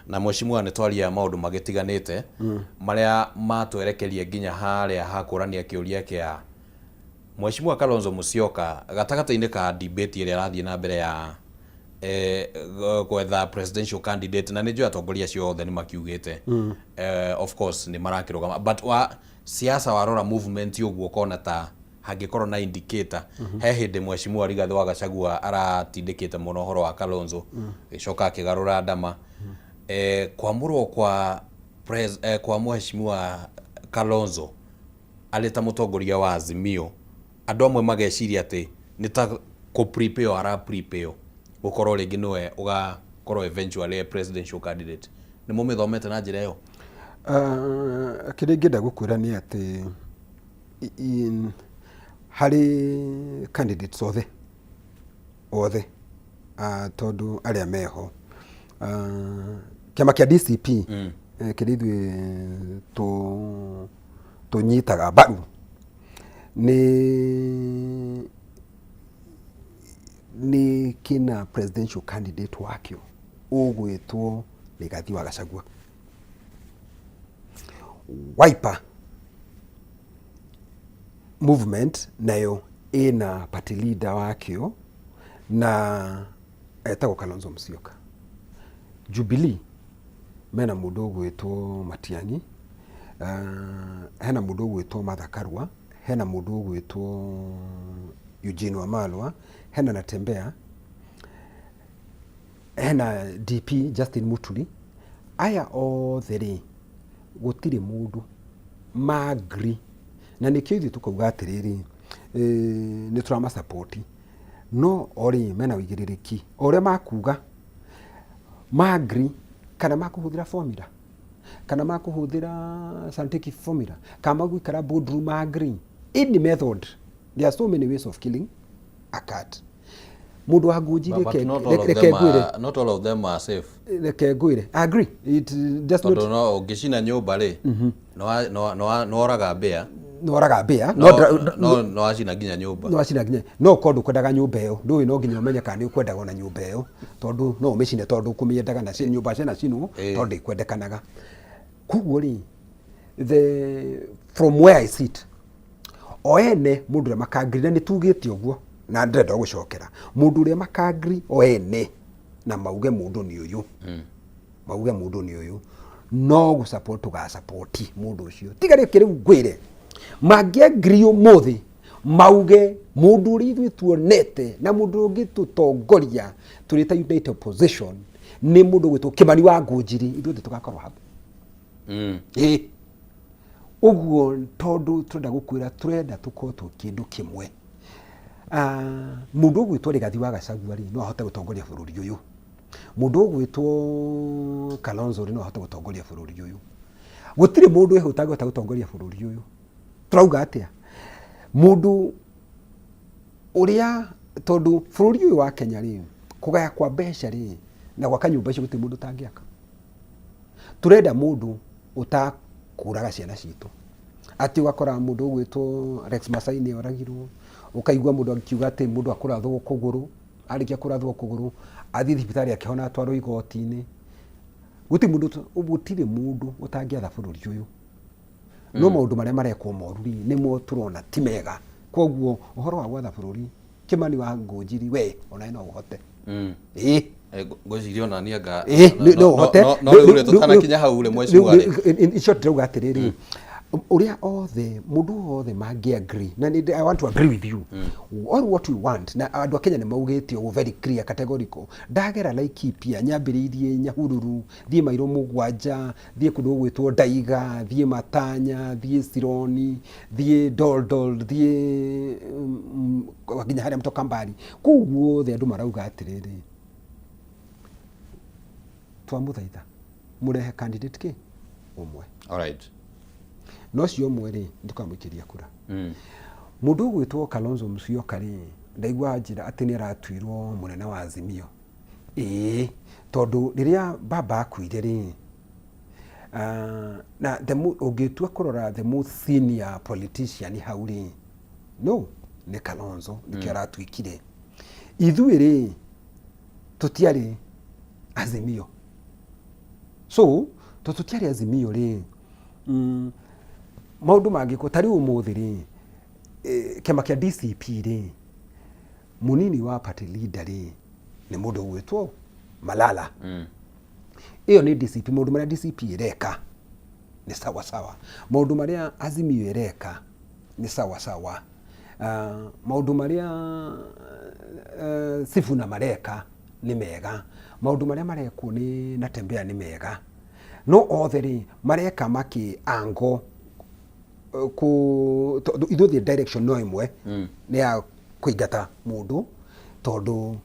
Na Mheshimiwa, nĩ twaria maũndũ magĩtiganĩte marĩa matwerekeria nginya harĩa hakũrania kĩũria kĩa Mheshimiwa Kalonzo Musyoka gatagatĩ-inĩ ka debate ĩrĩa ĩrathiĩ na mbere ya gwetha presidential candidate. Na nĩ njũĩ atongoria acio othe nĩ makiugĩte, of course nĩ marakĩrũgama, but wa siasa warora movement ũguo ũkona ta hangĩkorwo na indicator. He hĩndĩ Mheshimiwa Rigathĩ wa Gachagua aratindĩkĩte mũno ũhoro wa Kalonzo, gĩcoka akĩgarũra ndama. Kwamũrwo kwa Mheshimiwa Kalonzo arĩ ta mũtongoria wa Azimio, andũ amwe mageciria atĩ nĩ ta kũ prepare ara prepare gũkorwo rĩngĩ nĩwe ũgakorwo eventually a presidential candidate. Nĩ mũmĩthomete na njĩra ĩyo? Kĩrĩa ingĩenda gũkwĩra nĩ atĩ harĩ candidates othe othe, tondũ arĩa meho kĩama kĩa DCP, kĩrĩa ithuĩ tũnyitaga mbaru, nĩ kĩna presidential candidate wakĩo ũgwĩtwo Rigathi wa Gachagua. Wiper Movement nayo ĩna party leader wakĩo na etagwo Kalonzo Musyoka. Jubilee mena mũndũ ũgwĩtwo Matiang'i, hena mũndũ ũgwĩtwo Martha Karua, hena mũndũ ũgwĩtwo Eugene Wamalwa, hena Natembeya, hena DP Justin Muturi. Aya othe rĩ, gũtirĩ mũndũ magri, na nĩkĩo ithuĩ tũkauga atĩrĩrĩ, nĩ tũramasupport, no o rĩ mena ũigĩrĩrĩki o ũrĩa makuga magri, kana makũhũthĩra formula, kana makũhũthĩra scientific formula, kana magũikara boardroom agree, any method. There are so many ways of killing a cat. Mũndũ wa Ngũnji, reke ngwĩre, not all of them are safe. Reke ngwĩre, agree, it does not. Tondũ no ũngĩcina nyũmba rĩ, nĩworaga mbĩa. Nĩworaga mbĩa. No nĩwacina nginya nyũmba. Nĩwacina nginya, no korwo ndũkwendaga nyũmba ĩyo, ndũĩ, no nginya ũmenye kana nĩ ũkwendaga ona nyũmba ĩyo, tondũ no ũmĩcine tondũ ũkũmĩendaga, na nyũmba cianacinwo tondũ ndĩkwendekanaga. Koguo rĩ, the from where I sit, o ene mũndũ ũrĩa makangiri, na nĩ tugĩte ũguo na ndĩrenda gũcokera, mũndũ ũrĩa makangiri o ene na mauge mũndũ nĩ ũyũ, mauge mũndũ nĩ ũyũ, no gũ support tũgasupport mũndũ ũcio. Tiga rĩkĩ rĩu ngwĩre, mangĩangiri ũmũthĩ mauge mũndũ ũrĩa ithuĩ tuonete na mũndũ ũngĩ tũtongoria tũrĩ ta United Opposition nĩ mũndũ gwĩtwo Kĩmani wa Ngũnjiri, ithuothe tũgakorwo hau. Ĩĩ, ũguo tondũ tũrenda gũkwĩra, tũrenda tũkorwo twĩ kĩndũ kĩmwe. Mũndũ ũgwĩtwo Rigathi wa Gachagua rĩ, no ahote gũtongoria bũrũri ũyũ. Mũndũ ũgwĩtwo Kalonzo rĩ, no ahote gũtongoria bũrũri ũyũ. Gũtirĩ mũndũ wĩho ũtangĩhota gũtongoria bũrũri ũyũ. Tũrauga atĩa? Mũndũ ũrĩa, tondũ bũrũri ũyũ wa Kenya rĩ, kũgaya kwa mbeca rĩ, na gwaka nyũmba icio gũtirĩ mũndũ ũtangĩaka. Tũrenda mũndũ ũtakũraga ciana citũ. Atĩ ũgakora mũndũ ũgwĩtwo Rex Masai nĩ oragirwo, ũkaigua mũndũ akiuga atĩ mũndũ akũrathwo kũgũrũ, arĩkia kũrathwo kũgũrũ, athiĩ thibitarĩ akĩhona atwarwo igoti-inĩ. Gũtirĩ mũndũ, gũtirĩ mũndũ ũtangĩatha bũrũri ũyũ. No maũndũ marĩa marekwo moru rĩ, nĩmo tũrona ti mega. Koguo ũhoro wa gwatha bũrũri, Kĩmani wa Ngũnjiri, we onawe no ũhote. Ĩĩ. Ngwĩciria ona niĩ anga Ĩĩ, no ũhote. No rĩu rĩ, tũtanakinya hau rĩ, mheshimiwa rĩ. In short ndĩrauga atĩrĩrĩ, ũrĩa othe mũndũ wothe mangĩ agree na nĩ I want to agree with you all what we want, na andũ a Kenya nĩ maugĩte ũguo very clear, categorical. Ndagera Laikipia, nyambĩrĩirie Nyahururu, thiĩ mairo 7, thiĩ kũndũ gũgwĩtwo Ndaiga, thiĩ Matanya, thiĩ Sironi, thiĩ Doldol, thiĩ nginya harĩa Mtokambari, kũu guothe andũ marauga atĩrĩrĩ, twamũthaitha mũrehe candidate kĩ ũmwe. No ũcio ũmwe rĩ, ndũkamũikĩria kura. Mũndũ ũgwĩtwo Kalonzo Musyoka rĩ, ndaigua njĩra atĩ nĩ aratuirwo mũnene wa Azimio. Ĩĩ, tondũ rĩrĩa baba akuire rĩ, na the ũngĩtua kũrora the most senior politician hau rĩ, no nĩ Kalonzo, nĩkĩo aratuĩkire. Ithuĩ rĩ, tũtiarĩ Azimio. So, tondũ tũtiarĩ Azimio rĩ, maũndũ mangĩkwo, ta rĩu ũmũthĩ rĩ, kĩama kĩa DCP rĩ, mũnini wa party leader rĩ, nĩ mũndũ ũgwĩtwo Malala. Ĩyo nĩ DCP. Maũndũ marĩa DCP ĩreka nĩ sawa sawa. Maũndũ marĩa Azimio ĩreka nĩ sawa sawa. Maũndũ marĩa Sifuna mareka nĩ mega. Maũndũ marĩa marekwo nĩ Natembeya nĩ mega. No othe rĩ, mareka makĩ ango kũ tondũ ithuothe direction no ĩmwe, nĩ ya kũingata mũndũ, tondũ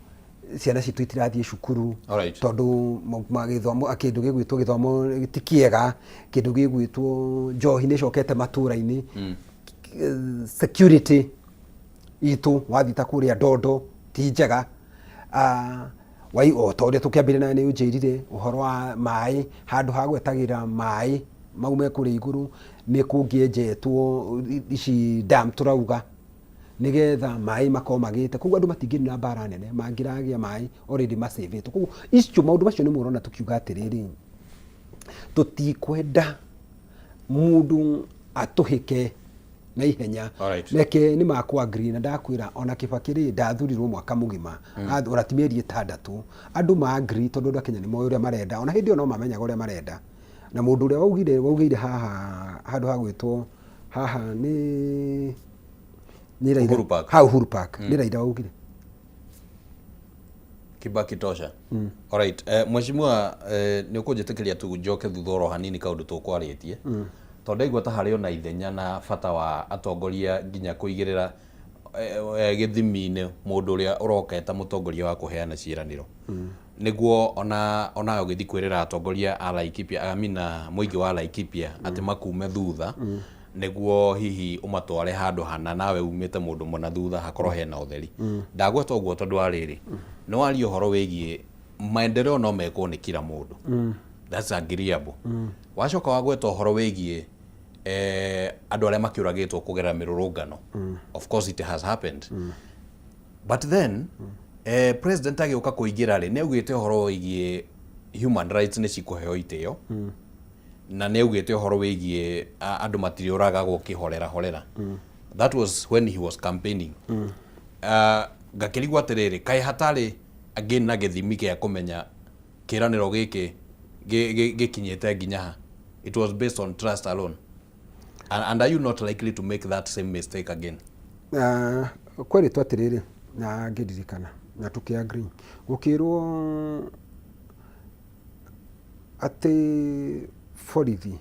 ciana citũ itirathiĩ cukuru, tondũ magĩthomo, kĩndũ gĩgwĩtwo gĩthomo ti kĩega, kĩndũ gĩgwĩtwo njohi nĩ ĩcokete matũra-inĩ, security itũ wathiĩ ta kũrĩa Ndondo ti njega. Wai o ta ũrĩa tũkĩambĩrĩria na nĩ ũnjĩrire ũhoro wa maĩ, handũ ha gwetagĩra maĩ mau me kũrĩa igũrũ, nĩ kũngĩenjetwo ici dam tũrauga, nĩgetha maĩ makorwo magĩte. Koguo andũ matingĩrĩ na mbara nene, mangĩragĩa maĩ already macĩvĩtwo. Koguo icio maũndũ macio nĩmo ũrona tũkiuga atĩrĩrĩ, tũtikwenda mũndũ atũhĩke na ihenya. Reke nĩ makwa agree na ndakwĩra ona Kibaki rĩ, ndathurirwo mwaka mũgima, ona ti mĩeri 6, andũ ma agree, tondũ andũ a Kenya nĩ moĩ ũrĩa marenda, ona hĩndĩ ĩyo no mamenyaga ũrĩa marenda. Na mũndũ ũrĩa waugire waugĩire haha handũ ha gwĩtwo haha nĩ Raila. Uhuru Park. Ha Uhuru Park nĩ Raila waugire. Kibaki tosha. Alright. Mheshimiwa, nĩ ũkũnjĩtĩkĩria tu njoke thutha oro hanini kaũndũ tũkwarĩtie, tondũ ndaigua ta harĩ ona ithenya na bata wa atongoria nginya kũigĩrĩra gĩthimi-inĩ mũndũ ũrĩa ũroka eta mũtongoria wa kũheana ciĩranĩro, nĩguo ona onawe ũgĩthiĩ kwĩrĩra atongoria a Laikipia, I mean, mũingĩ wa Laikipia atĩ makume thutha, nĩguo hihi ũmatware handũ hana nawe umĩte mũndũ mũna thutha hakorwo hena ũtheri. Ndagweta ũguo tondũ wa rĩrĩ, nĩ waria ũhoro wĩgiĩ maendeleo no mekwo nĩ kila mũndũ, that's agreeable. Wacoka wagweta ũhoro wĩgiĩ andũ arĩa makĩũragĩtwo kũgerera mĩrũrũngano. Of course it has happened, but then president agĩũka kũingĩra rĩ, nĩ augĩte ũhoro wĩgiĩ human rights nĩ cikũheo itĩo, na nĩ augĩte ũhoro wĩgiĩ andũ matirĩũragagwo kĩhorera horera. That was when he was campaigning. Ngakĩrigwo atĩrĩrĩ, kaĩ hatarĩ again na gĩthimi gĩa kũmenya kĩranĩro gĩkĩ gĩkinyĩte nginya ha? It was based on trust alone, and are you not likely to make that same mistake again? Kwerĩtwo atĩrĩrĩ, na ngĩririkana na tũkĩ agree, gũkĩrwo atĩ borithi,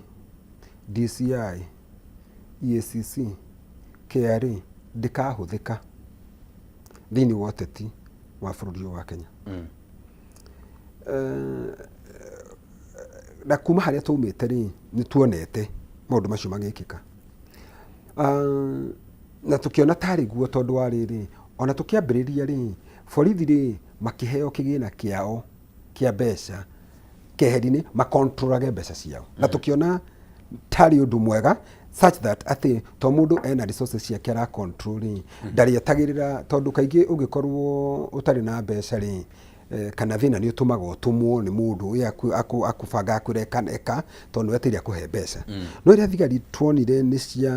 DCI, EACC, KRA ndĩkahũthĩka thĩinĩ wa ũteti wa bũrũri ũyũ wa Kenya. Na kuma harĩa twaumĩte rĩ, nĩ tuonete maũndũ macio magĩkĩka. Ah, na tũkĩona tarĩ guo tondũ wa rĩrĩ, ona tũkĩambĩrĩria rĩ, borithi rĩ, makĩheo kĩgĩna kĩao kĩa mbeca keheri-inĩ makontrolage mbeca ciao. Na tũkĩona tarĩ ũndũ mwega such that atĩ to mũndũ ena resources ciake ara control rĩ, ndarĩetagĩrĩra tondũ kaingĩ ũngĩkorwo ũtarĩ na mbeca rĩ, kana thĩna nĩ ũtũmaga ũtũmwo nĩ mũndũ ĩ akũbanga akwĩra eka eka tondũ nĩwetereire akũhe mbeca. No rĩrĩa thigari tuonire nĩ cia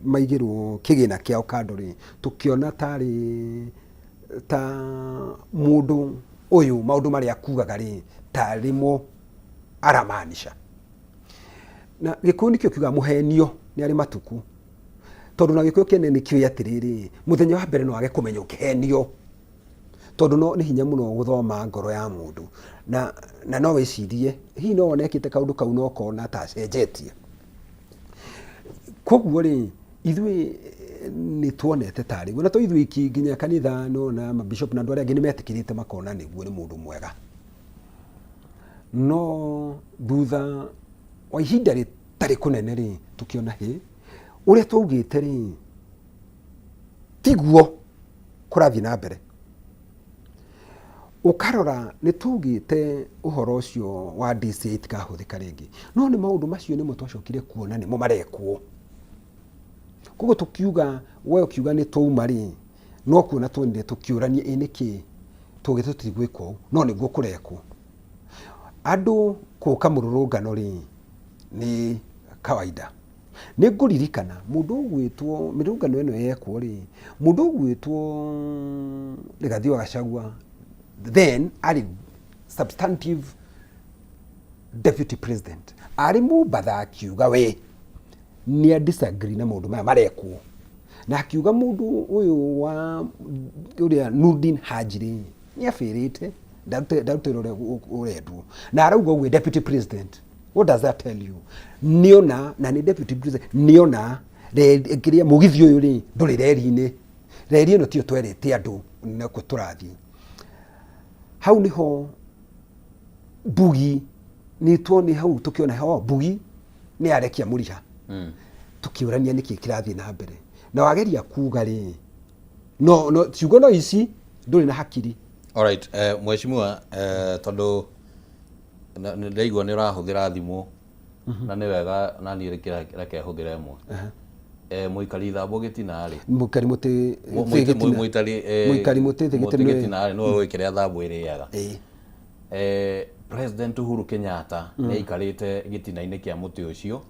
maigĩrwo kĩgĩna kĩao kando rĩ, tũkĩona tarĩ ta mũndũ ũyũ maũndũ marĩa akugaga rĩ, tarĩ mo aramaanisha. Na Gĩkũyũ nĩkĩo kiugaga mũhenio nĩ arĩ matukũ, tondũ na Gĩkũyũ kĩene nĩ kĩũĩ atĩrĩrĩ, mũthenya wa mbere no age kũmenya ũkĩhenio, tondũ no nĩ hinya mũno gũthoma ngoro ya mũndũ, na no wĩcirie hihi no wone ekĩte kaũndũ kau na ũkona ta acenjetie. Koguo rĩ, ithuĩ nĩ tuonete tarĩ guo, na to ithuĩ iki, nginya kanitha nĩwona mabishop na andũ arĩa angĩ nĩ metĩkĩrĩte makona nĩguo nĩ mũndũ mwega. No thutha wa ihinda rĩtarĩ kũnene rĩ, tũkĩona hĩ, ũrĩa twaugĩte rĩ, tiguo kũrathiĩ na mbere. Ũkarora nĩ twaugĩte ũhoro ũcio wa DCI itikahũthĩka rĩngĩ, no nĩ maũndũ macio nĩmo twacokire kuona nĩmo marekwo. Koguo tũkiuga, we ũkiuga nĩ twauma rĩ, no kuona tuonire tũkĩũrania ĩ nĩkĩ twaugĩte tũtigwĩka ũũ, no nĩguo kũrekwo. Andũ gũka mũrũrũngano rĩ, nĩ kawaida. Nĩ ngũririkana mũndũ ũgwĩtwo, mĩrũrũngano ĩno yekwo rĩ, mũndũ ũgwĩtwo Rigathi wa Gachagua then arĩ substantive deputy president, arĩ Mombatha akiuga we nĩ a disagree na maũndũ maya marekwo, na akiuga mũndũ ũyũ wa ũrĩa Nurdin Haji rĩ, nĩ abĩrĩte, ndarute wĩra ũrĩa ũrendwo, na arauga ũguo deputy president. What does that tell you? Nĩona na nĩ deputy president, nĩona kĩrĩa mũgithi ũyũ rĩ ndũrĩ reri-inĩ, reri ĩno tiyo twerĩte andũ nĩkuo tũrathiĩ. Hau nĩho Mbugi nĩ tuoni hau tũkĩona ho Mbugi nĩ arekia mũriha. Tũkĩũrania nĩkĩ kĩrathiĩ na mbere, na wageria kuga rĩ, no no ciugo no ici ndũrĩ na hakiri. Alright, mheshimiwa, tondũ nĩ ndaigua nĩ ũrahũthĩra thimũ na nĩ wega na niĩ reke hũthĩre ĩmwe. Mũikari thambo gĩtina rĩ, Mũikari mũtĩ thĩ gĩtina. Mũikari Mũikari mũtĩ thĩ mũtĩ gĩtina. Gĩtina rĩ, nĩwe ũĩ kĩrĩa thambo ĩrĩaga. President Uhuru Kenyatta nĩ aikarĩte gĩtina-inĩ kĩa mũtĩ ũcio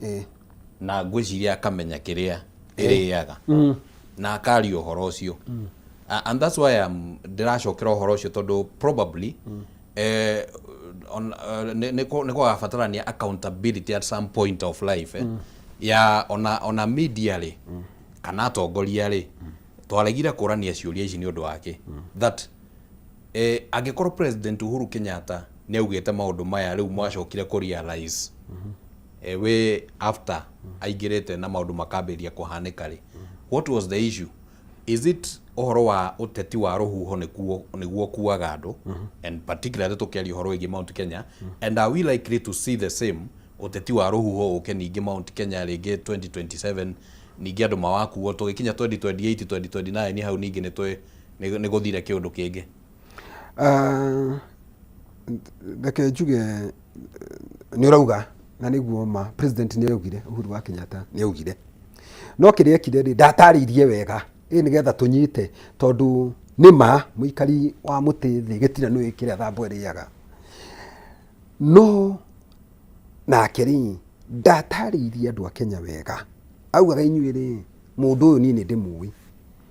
na ngwĩciria akamenya kĩrĩa ĩrĩaga na akaria ũhoro ũcio. And that's why I'm ndĩracokera ũhoro ũcio tondũ probably nĩ kũgabatarania accountability at some point of life ya ona media rĩ kana atongoria rĩ, twaregire kũrania ciũria ici nĩ ũndũ wake that angĩkorwo President Uhuru Kenyatta nĩ augĩte maũndũ maya rĩu mwacokire kũ realize we after aingĩrĩte na maũndũ makambĩrĩria kũhanĩka rĩ, what was the issue? Is it ũhoro wa ũteti wa rũhuho nĩguo kuaga andũ, and particularly tũkĩaria ũhoro wĩgiĩ Mount Kenya, and are we likely to see the same ũteti wa rũhuho ũke ningĩ Mount Kenya rĩngĩ 2027, ningĩ andũ mawakuo tũgĩkinya 2028, 2029, hau ningĩ nĩ gũthire kĩũndũ kĩngĩ? Ah, reke njuge nĩ ũrauga na nĩguo ma president nĩ augire, Uhuru wa Kenyatta nĩ augire, no kĩrĩa ekire rĩ, ndatarĩirie wega ĩ nĩgetha tũnyite, tondũ nĩ ma mũikari wa mũtĩ thĩ gĩtina nĩ kĩrĩa thambo ĩrĩaga, no nake rĩ ndatarĩirie andũ a Kenya wega. Augaga inyuĩ rĩ, mũndũ ũyũ niĩ nĩ ndĩmũĩ,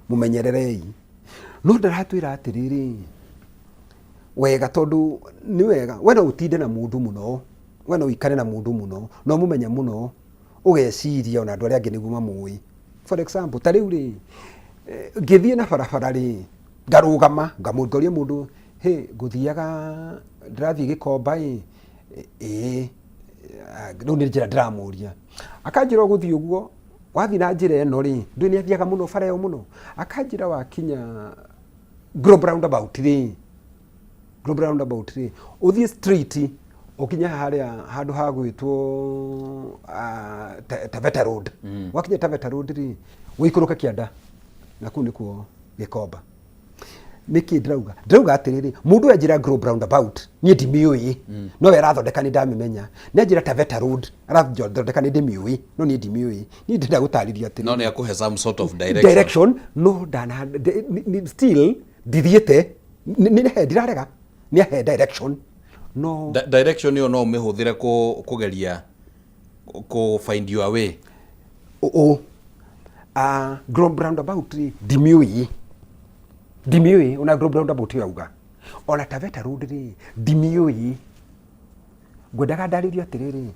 mũmenyererei, no ndaratwĩra atĩrĩrĩ wega, tondũ nĩ wega we no ũtinde na mũndũ mũno, we no ũikare na mũndũ mũno no ũmũmenye mũno, ũgeciria ona andũ arĩa angĩ nĩguo mamũĩ. For example, ta rĩu rĩ, ngĩthiĩ na barabara rĩ, ngarũgama ngaroria mũndũ, hĩ, ngũthiaga ndĩrathiĩ Gĩkomba ĩ, ĩĩ, rĩu nĩ njĩra ndĩramũria, akanjĩra ũgũthiĩ ũguo wathiĩ na njĩra ĩno rĩ, ndũĩ nĩ athiaga mũno bara ĩyo mũno, akanjĩra wakinya Global Roundabout rĩ, Global Roundabout rĩ, ũthiĩ straight. Ũkinye harĩa handũ ha gwĩtwo Taveta Road. Wakinya Taveta Road rĩ, ũikũrũke kĩanda na kũu nĩkuo Gĩkomba. Nĩkĩ ndĩrauga? Ndĩrauga atĩrĩrĩ, mũndũ ũyũ anjĩra Globe Roundabout, niĩ ndimĩũĩ, no we arathondeka nĩ ndamĩmenya. Nĩ anjĩra Taveta Road, arathondeka nĩ ndĩmĩũĩ, no niĩ ndimĩũĩ. Niĩ ndĩrenda gũtarĩria atĩrĩrĩ. No nĩ akũhe some sort of direction. Direction, no ndana, still ndithiĩte, nĩ ndirarega, nĩ ahe direction, no Direction ĩyo no ũmĩhũthĩre kũgeria kũ find your way. O Globe Roundabout rĩ, ndimĩũĩ, ndimĩũĩ ona Globe Roundabout ĩyo auga, ona Taveta Road rĩ, ndimĩũĩ. Ngwendaga ndarĩrie atĩrĩrĩ,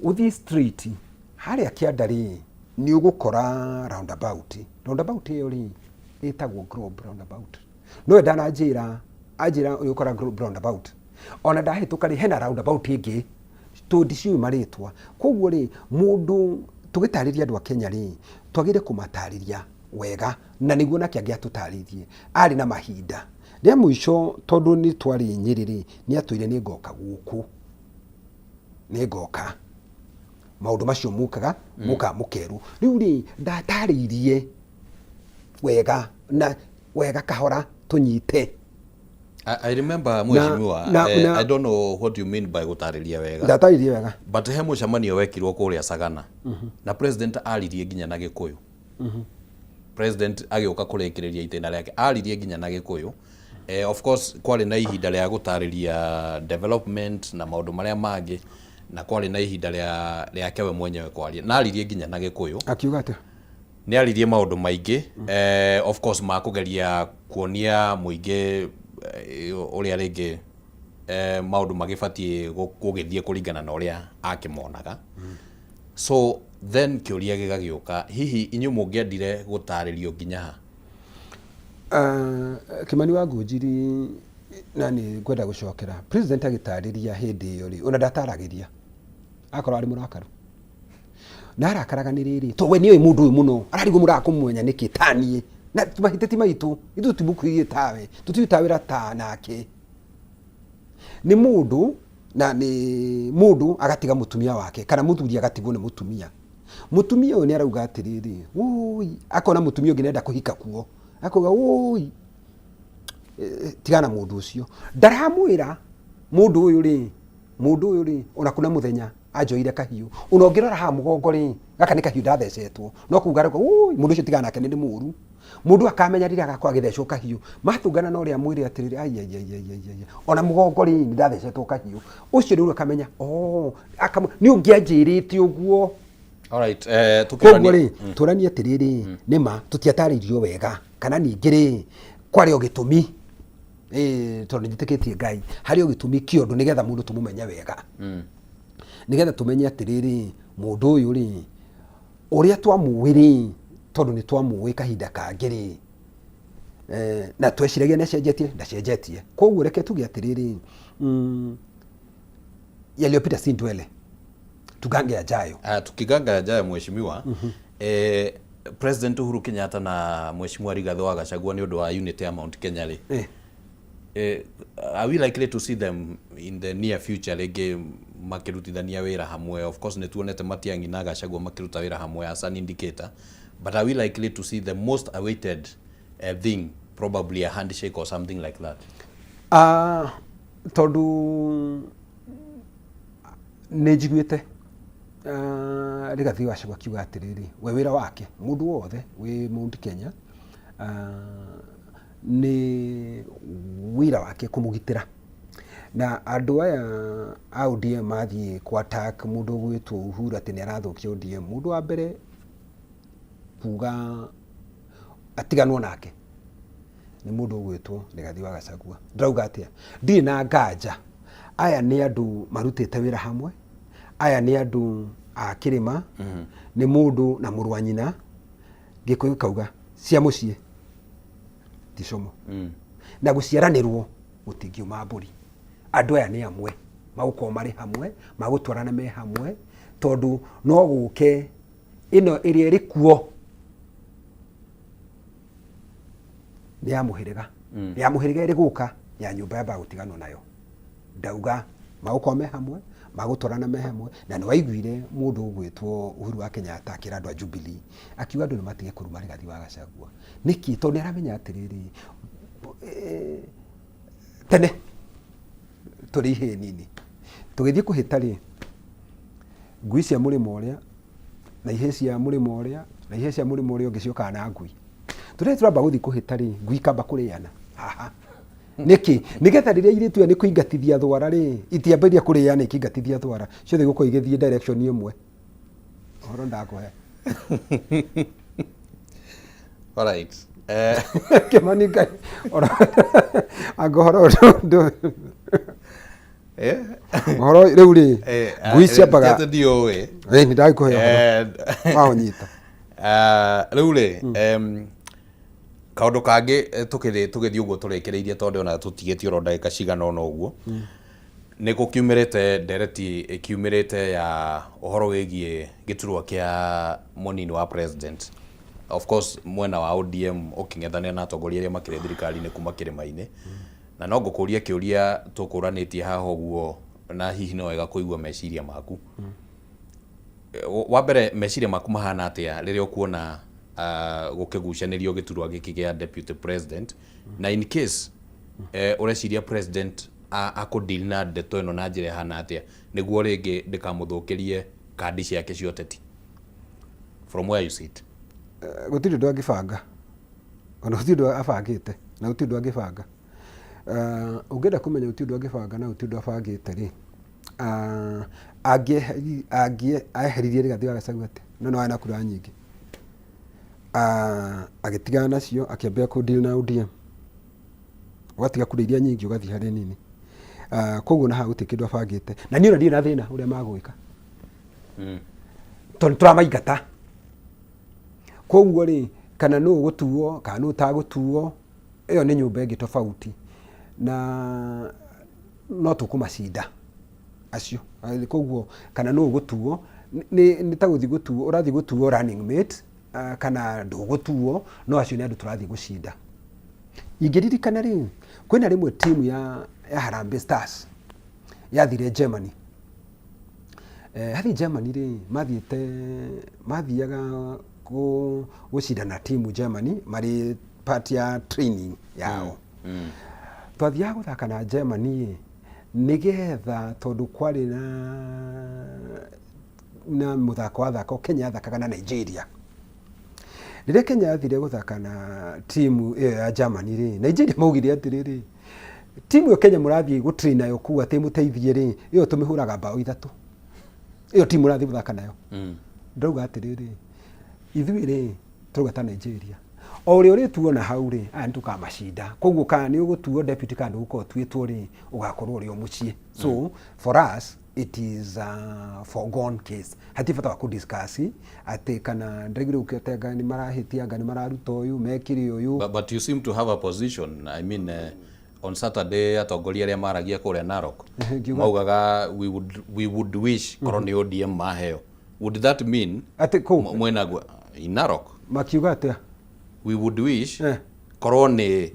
ũthiĩ straight harĩa kĩanda rĩ, nĩ ũgũkora roundabout. Roundabout ĩyo rĩ, ĩtagwo Globe Roundabout. No we ndananjĩra, anjĩra nĩ ũgũkora Globe Roundabout. Ona ndahĩtũka rĩ, hena roundabout ĩngĩ, tondũ ndiciũĩ marĩtwa. Koguo rĩ, mũndũ tũgĩtarĩria andũ a Kenya rĩ, twagĩrĩire kũmatarĩria wega, na nĩguo nake angĩatũtarĩirie. Arĩ na mahinda. Rĩa mũico tondũ nĩ twarĩ Nyĩrĩ rĩ, nĩ atwĩrire nĩ ngoka gũkũ, nĩ ngoka. Maũndũ macio mũkaga, mũkaga mũkerwo. Rĩu rĩ, ndatarĩirie wega na wega kahora tũnyite. I remember mheshimiwa, I don't know what you mean by gũtarĩria wega. Ndatarĩirie wega. But he mũcemanio wekirwo kũrĩa Sagana na president aririe nginya na Gĩkũyũ. President agĩũka kũrĩkĩrĩria itĩna rĩake aririe nginya na Gĩkũyũ. Of course kwarĩ na ihinda rĩa gũtarĩria development na maũndũ marĩa mangĩ, na kwarĩ na ihinda rĩa rĩake we mwenyewe kwaria, na aririe nginya na Gĩkũyũ. Akiuga atĩa? Nĩ aririe maũndũ maingĩ, of course ma kũgeria kuonia mũingĩ ũrĩa rĩngĩ maũndũ magĩbatiĩ gũgĩthiĩ kũringana na ũrĩa akĩmonaga. So then kĩũria gĩgagĩũka, hihi inyuĩ mũngĩendire gũtarĩrio nginya ha? Kimani wa Ngũnjiri, na nĩ ngwenda gũcokera president agĩtarĩria hĩndĩ ĩyo rĩ, ona ndataragĩria, akorwo arĩ mũrakaru na arakaraga nĩ rĩrĩ, to we nĩoĩ mũndũ ũyũ mũno, ararigwo mũraga kũmũmenya nĩkĩ taniĩ na mahĩtĩti maitũ, ithuĩ tũtimũkuhĩrĩirie tawe, tũtirutaga wĩra ta nake. Nĩ mũndũ na nĩ mũndũ agatiga mũtumia wake, kana mũthuri agatigwo nĩ mũtumia. Mũtumia ũyũ nĩ arauga atĩrĩrĩ, ũi, akona mũtumia ũngĩ nĩenda kũhika kuo, akauga ũi, tigana na mũndũ ũcio. Ndaramwĩra mũndũ ũyũ rĩ, mũndũ ũyũ rĩ, ona kuna mũthenya anjoire kahiũ, ona ũngĩrora haha mũgongo rĩ, gaka nĩ kahiũ ndathecetwo, no kuga arauga ũi, mũndũ ũcio tigana nake nĩ mũru. Mũndũ akamenya rĩrĩa agakorwo agĩthecwo kahiũ, matũngana na ũrĩa amwĩre atĩrĩrĩ, ai ai ai ai ai ai, ona mũgongo rĩ, nĩ ndathecetwo kahiũ. Ũcio nĩ ũrĩa akamenya, oh, nĩ ũngĩanjĩrĩte ũguo. Alright, Koguo rĩ, tũranie atĩrĩrĩ, nĩ ma tũtiatarĩirio wega, kana ningĩ rĩ, kwarĩ o gĩtũmi, tondũ nĩnjĩtĩkĩtie Ngai, harĩ o gĩtũmi kĩa ũndũ nĩgetha mũndũ tũmũmenye wega. Nĩgetha tũmenye atĩrĩrĩ, mũndũ ũyũ rĩ, ũrĩa twamũĩ rĩ, tondũ nĩ twamũĩ kahinda kangĩ rĩ, na tweciragia nĩ acenjetie, ndacenjetie. Koguo reke tuge atĩrĩrĩ, yaliyopita si ndwele, tugange yajayo. Tukiganga yajayo mheshimiwa, President Uhuru Kenyatta na Mheshimiwa Rigathi wa Gachagua nĩ ũndũ wa unity ya Mount Kenya rĩ, are we likely to see them in the near future rĩngĩ makĩrutithania wĩra hamwe? Of course nĩ tuonete Matiang'i na Gachagua makĩruta wĩra hamwe as an indicator, but are we likely to see the most awaited thing, probably a handshake or something like that? Tondũ nĩ njiguĩte Rigathi wa Gachagua akiuga atĩrĩrĩ, we wĩra wake mũndũ wothe wĩ Mount Kenya nĩ wĩra wake kũmũgitĩra. Na andũ aya a ODM mathiĩ kũ attack mũndũ ũgwĩtwo Uhuru atĩ nĩ arathũkia ODM, mũndũ wa mbere kuga atiganwo nake nĩ mũndũ ũgwĩtwo Rigathi wa Gachagua. Ndĩrauga atĩa? Ndirĩ na nganja, aya nĩ andũ marutĩte wĩra hamwe, aya nĩ andũ a kĩrĩma, nĩ mũndũ na mũrũ wa nyina, Gĩkũyũ kauga cia mũciĩ ti cũmũ, na gũciaranĩrwo gũtingiuma mbũri. Andũ aya nĩ amwe, magũkorwo marĩ hamwe, magũtwarana me hamwe, tondũ no gũke ĩno ĩrĩa ĩrĩ kuo nĩ ya mũhĩrĩga, ya mũhĩrĩga ĩrĩ gũka ya nyũmba yambaga gũtiganwo nayo. Ndauga Magũkorwo me hamwe, magũtwarana me hamwe, na nĩ waiguire mũndũ ũgwĩtwo Uhuru wa Kenyatta akĩra andũ a Jubilee, akiuga andũ nĩ matige kũruma Rigathi wa Gachagua. Nĩkĩ? Tondũ nĩ aramenya atĩrĩrĩ, tene tũrĩ ihĩĩ nini, tũgĩthiĩ kũhĩta rĩ, ngui cia mũrĩmo ũrĩa na ihĩĩ cia mũrĩmo ũrĩa na ihĩĩ cia mũrĩmo ũrĩa ũngĩ ciokaga na ngui. Tũrĩa tũramba gũthiĩ kũhĩta rĩ, ngui ikamba kũrĩana haha. Nĩkĩ? Nĩgetha rĩrĩa airĩtu aya nĩ kũingatithia thwara rĩ, itiambĩrĩria kũrĩana ikĩingatithia thwara, ciothe igũkorwo igĩthiĩ direction ĩmwe. Ũhoro ndakũhe. Alright. Kĩmani Ngai, anga ũhoro ũhoro rĩu rĩ, ngui ciambaga Ti atĩ ndiũĩ. Ĩ, nĩ ndagĩkũhe ũhoro waũnyita. Rĩu rĩ, kaũndũ kangĩ tũgĩthiĩ ũguo tũrĩkĩrĩirie, tondũ ona tũtigĩtie oro ndagĩka cigana ũna ũguo, nĩ gũkiumĩrĩte ndereti ĩkiumĩrĩte ya ũhoro wĩgiĩ gĩturwa kĩa mũnini wa president. Of course mwena wa ODM ũkĩng'ethanĩra na atongoria arĩa makĩrĩ thirikari-inĩ kuma kĩrĩma-inĩ, na no ngũkũria kĩũria tũkũranĩtie haha ũguo, na hihi no wega kũigua meciria maku. Wa mbere, meciria maku mahana atĩa rĩrĩa ũkuona gũkĩgucanĩrio gĩturwa gĩkĩ gĩa deputy president, na in case ũreciria president akũdeal na ndeto ĩno na njĩra ĩhana atĩa nĩguo rĩngĩ ndĩkamũthũkĩrie kandi ciake cia ũteti, from where you sit? Gũtirĩ ũndũ angĩbanga, ona gũtirĩ ũndũ abangĩte, na gũtirĩ ũndũ angĩbanga. Ũngĩenda kũmenya gũtirĩ ũndũ angĩbanga na gũtirĩ ũndũ abangĩte rĩ, angĩeheririe Rigathĩ wa Gachagua atĩa? No nĩ warĩ na kura nyingĩ. Agĩtigana nacio, akĩambia kũ deal na ODM. Ũgatiga kura iria nyingĩ ũgathiĩ harĩ nini. Koguo na haha gũtirĩ kĩndũ abangĩte. Na niĩ ona ndirĩ na thĩna ũrĩa magwĩka. Tondũ tũramaingata. Koguo rĩ, kana nũ ũgũtuo, kana nũ ũtagũtuo, ĩyo nĩ nyũmba ĩngĩ tofauti. Na no tũkũmacinda acio. Koguo kana nũ ũgũtuo, nĩ ta gũthiĩ gũtuo, ũrathiĩ gũtuo running mate, kana ndũgũtuo, no acio nĩ andũ tũrathiĩ gũcinda. Ingĩririkana rĩ, kwĩna rĩmwe timu ya Harambee Stars yathire Germany. Hathiĩ Germany rĩ, mathiĩte, mathiaga gũcindana timu Germany marĩ part ya training yao. Twathiaga gũthaka na Germany ĩ, nĩgetha tondũ kwarĩ na mũthako wathakagwo, Kenya yathakaga na Nigeria. Rĩrĩa Kenya yathire gũthaka na timu ĩyo ya Germany rĩ, Nigeria maugire atĩrĩrĩ, timu ĩyo Kenya mũrathiĩ gũ train nayo kũu atĩ ĩmũteithie rĩ, ĩyo tũmĩhũraga mbaũ ithatũ. Ĩyo timu mũrathiĩ gũthaka nayo. Ndauga atĩrĩrĩ, ithuĩ rĩ, tũrauga ta Nigeria. O ũrĩa ũrĩtuona hau rĩ, aya nĩ tũkamacinda. Koguo kana nĩ ũgũtuo deputy kana ndũgũkorwo ũtuĩtwo rĩ, ũgakorwo ũrĩ o mũciĩ. So for us it is a foregone case. Hatirĩ bata wa kũ discuss atĩ kana ndĩraiguire gũkĩte anga nĩ marahĩtia, anga nĩ mararuta ũyũ, mekire ũyũ. But you seem to have a position. I mean, on Saturday atongoria arĩa maragia kũrĩa Narok maugaga we would wish korwo nĩ ODM maheo. Would that mean Atĩ kũ? Mwena in Narok? Makiuga atĩa? We would wish korwo nĩ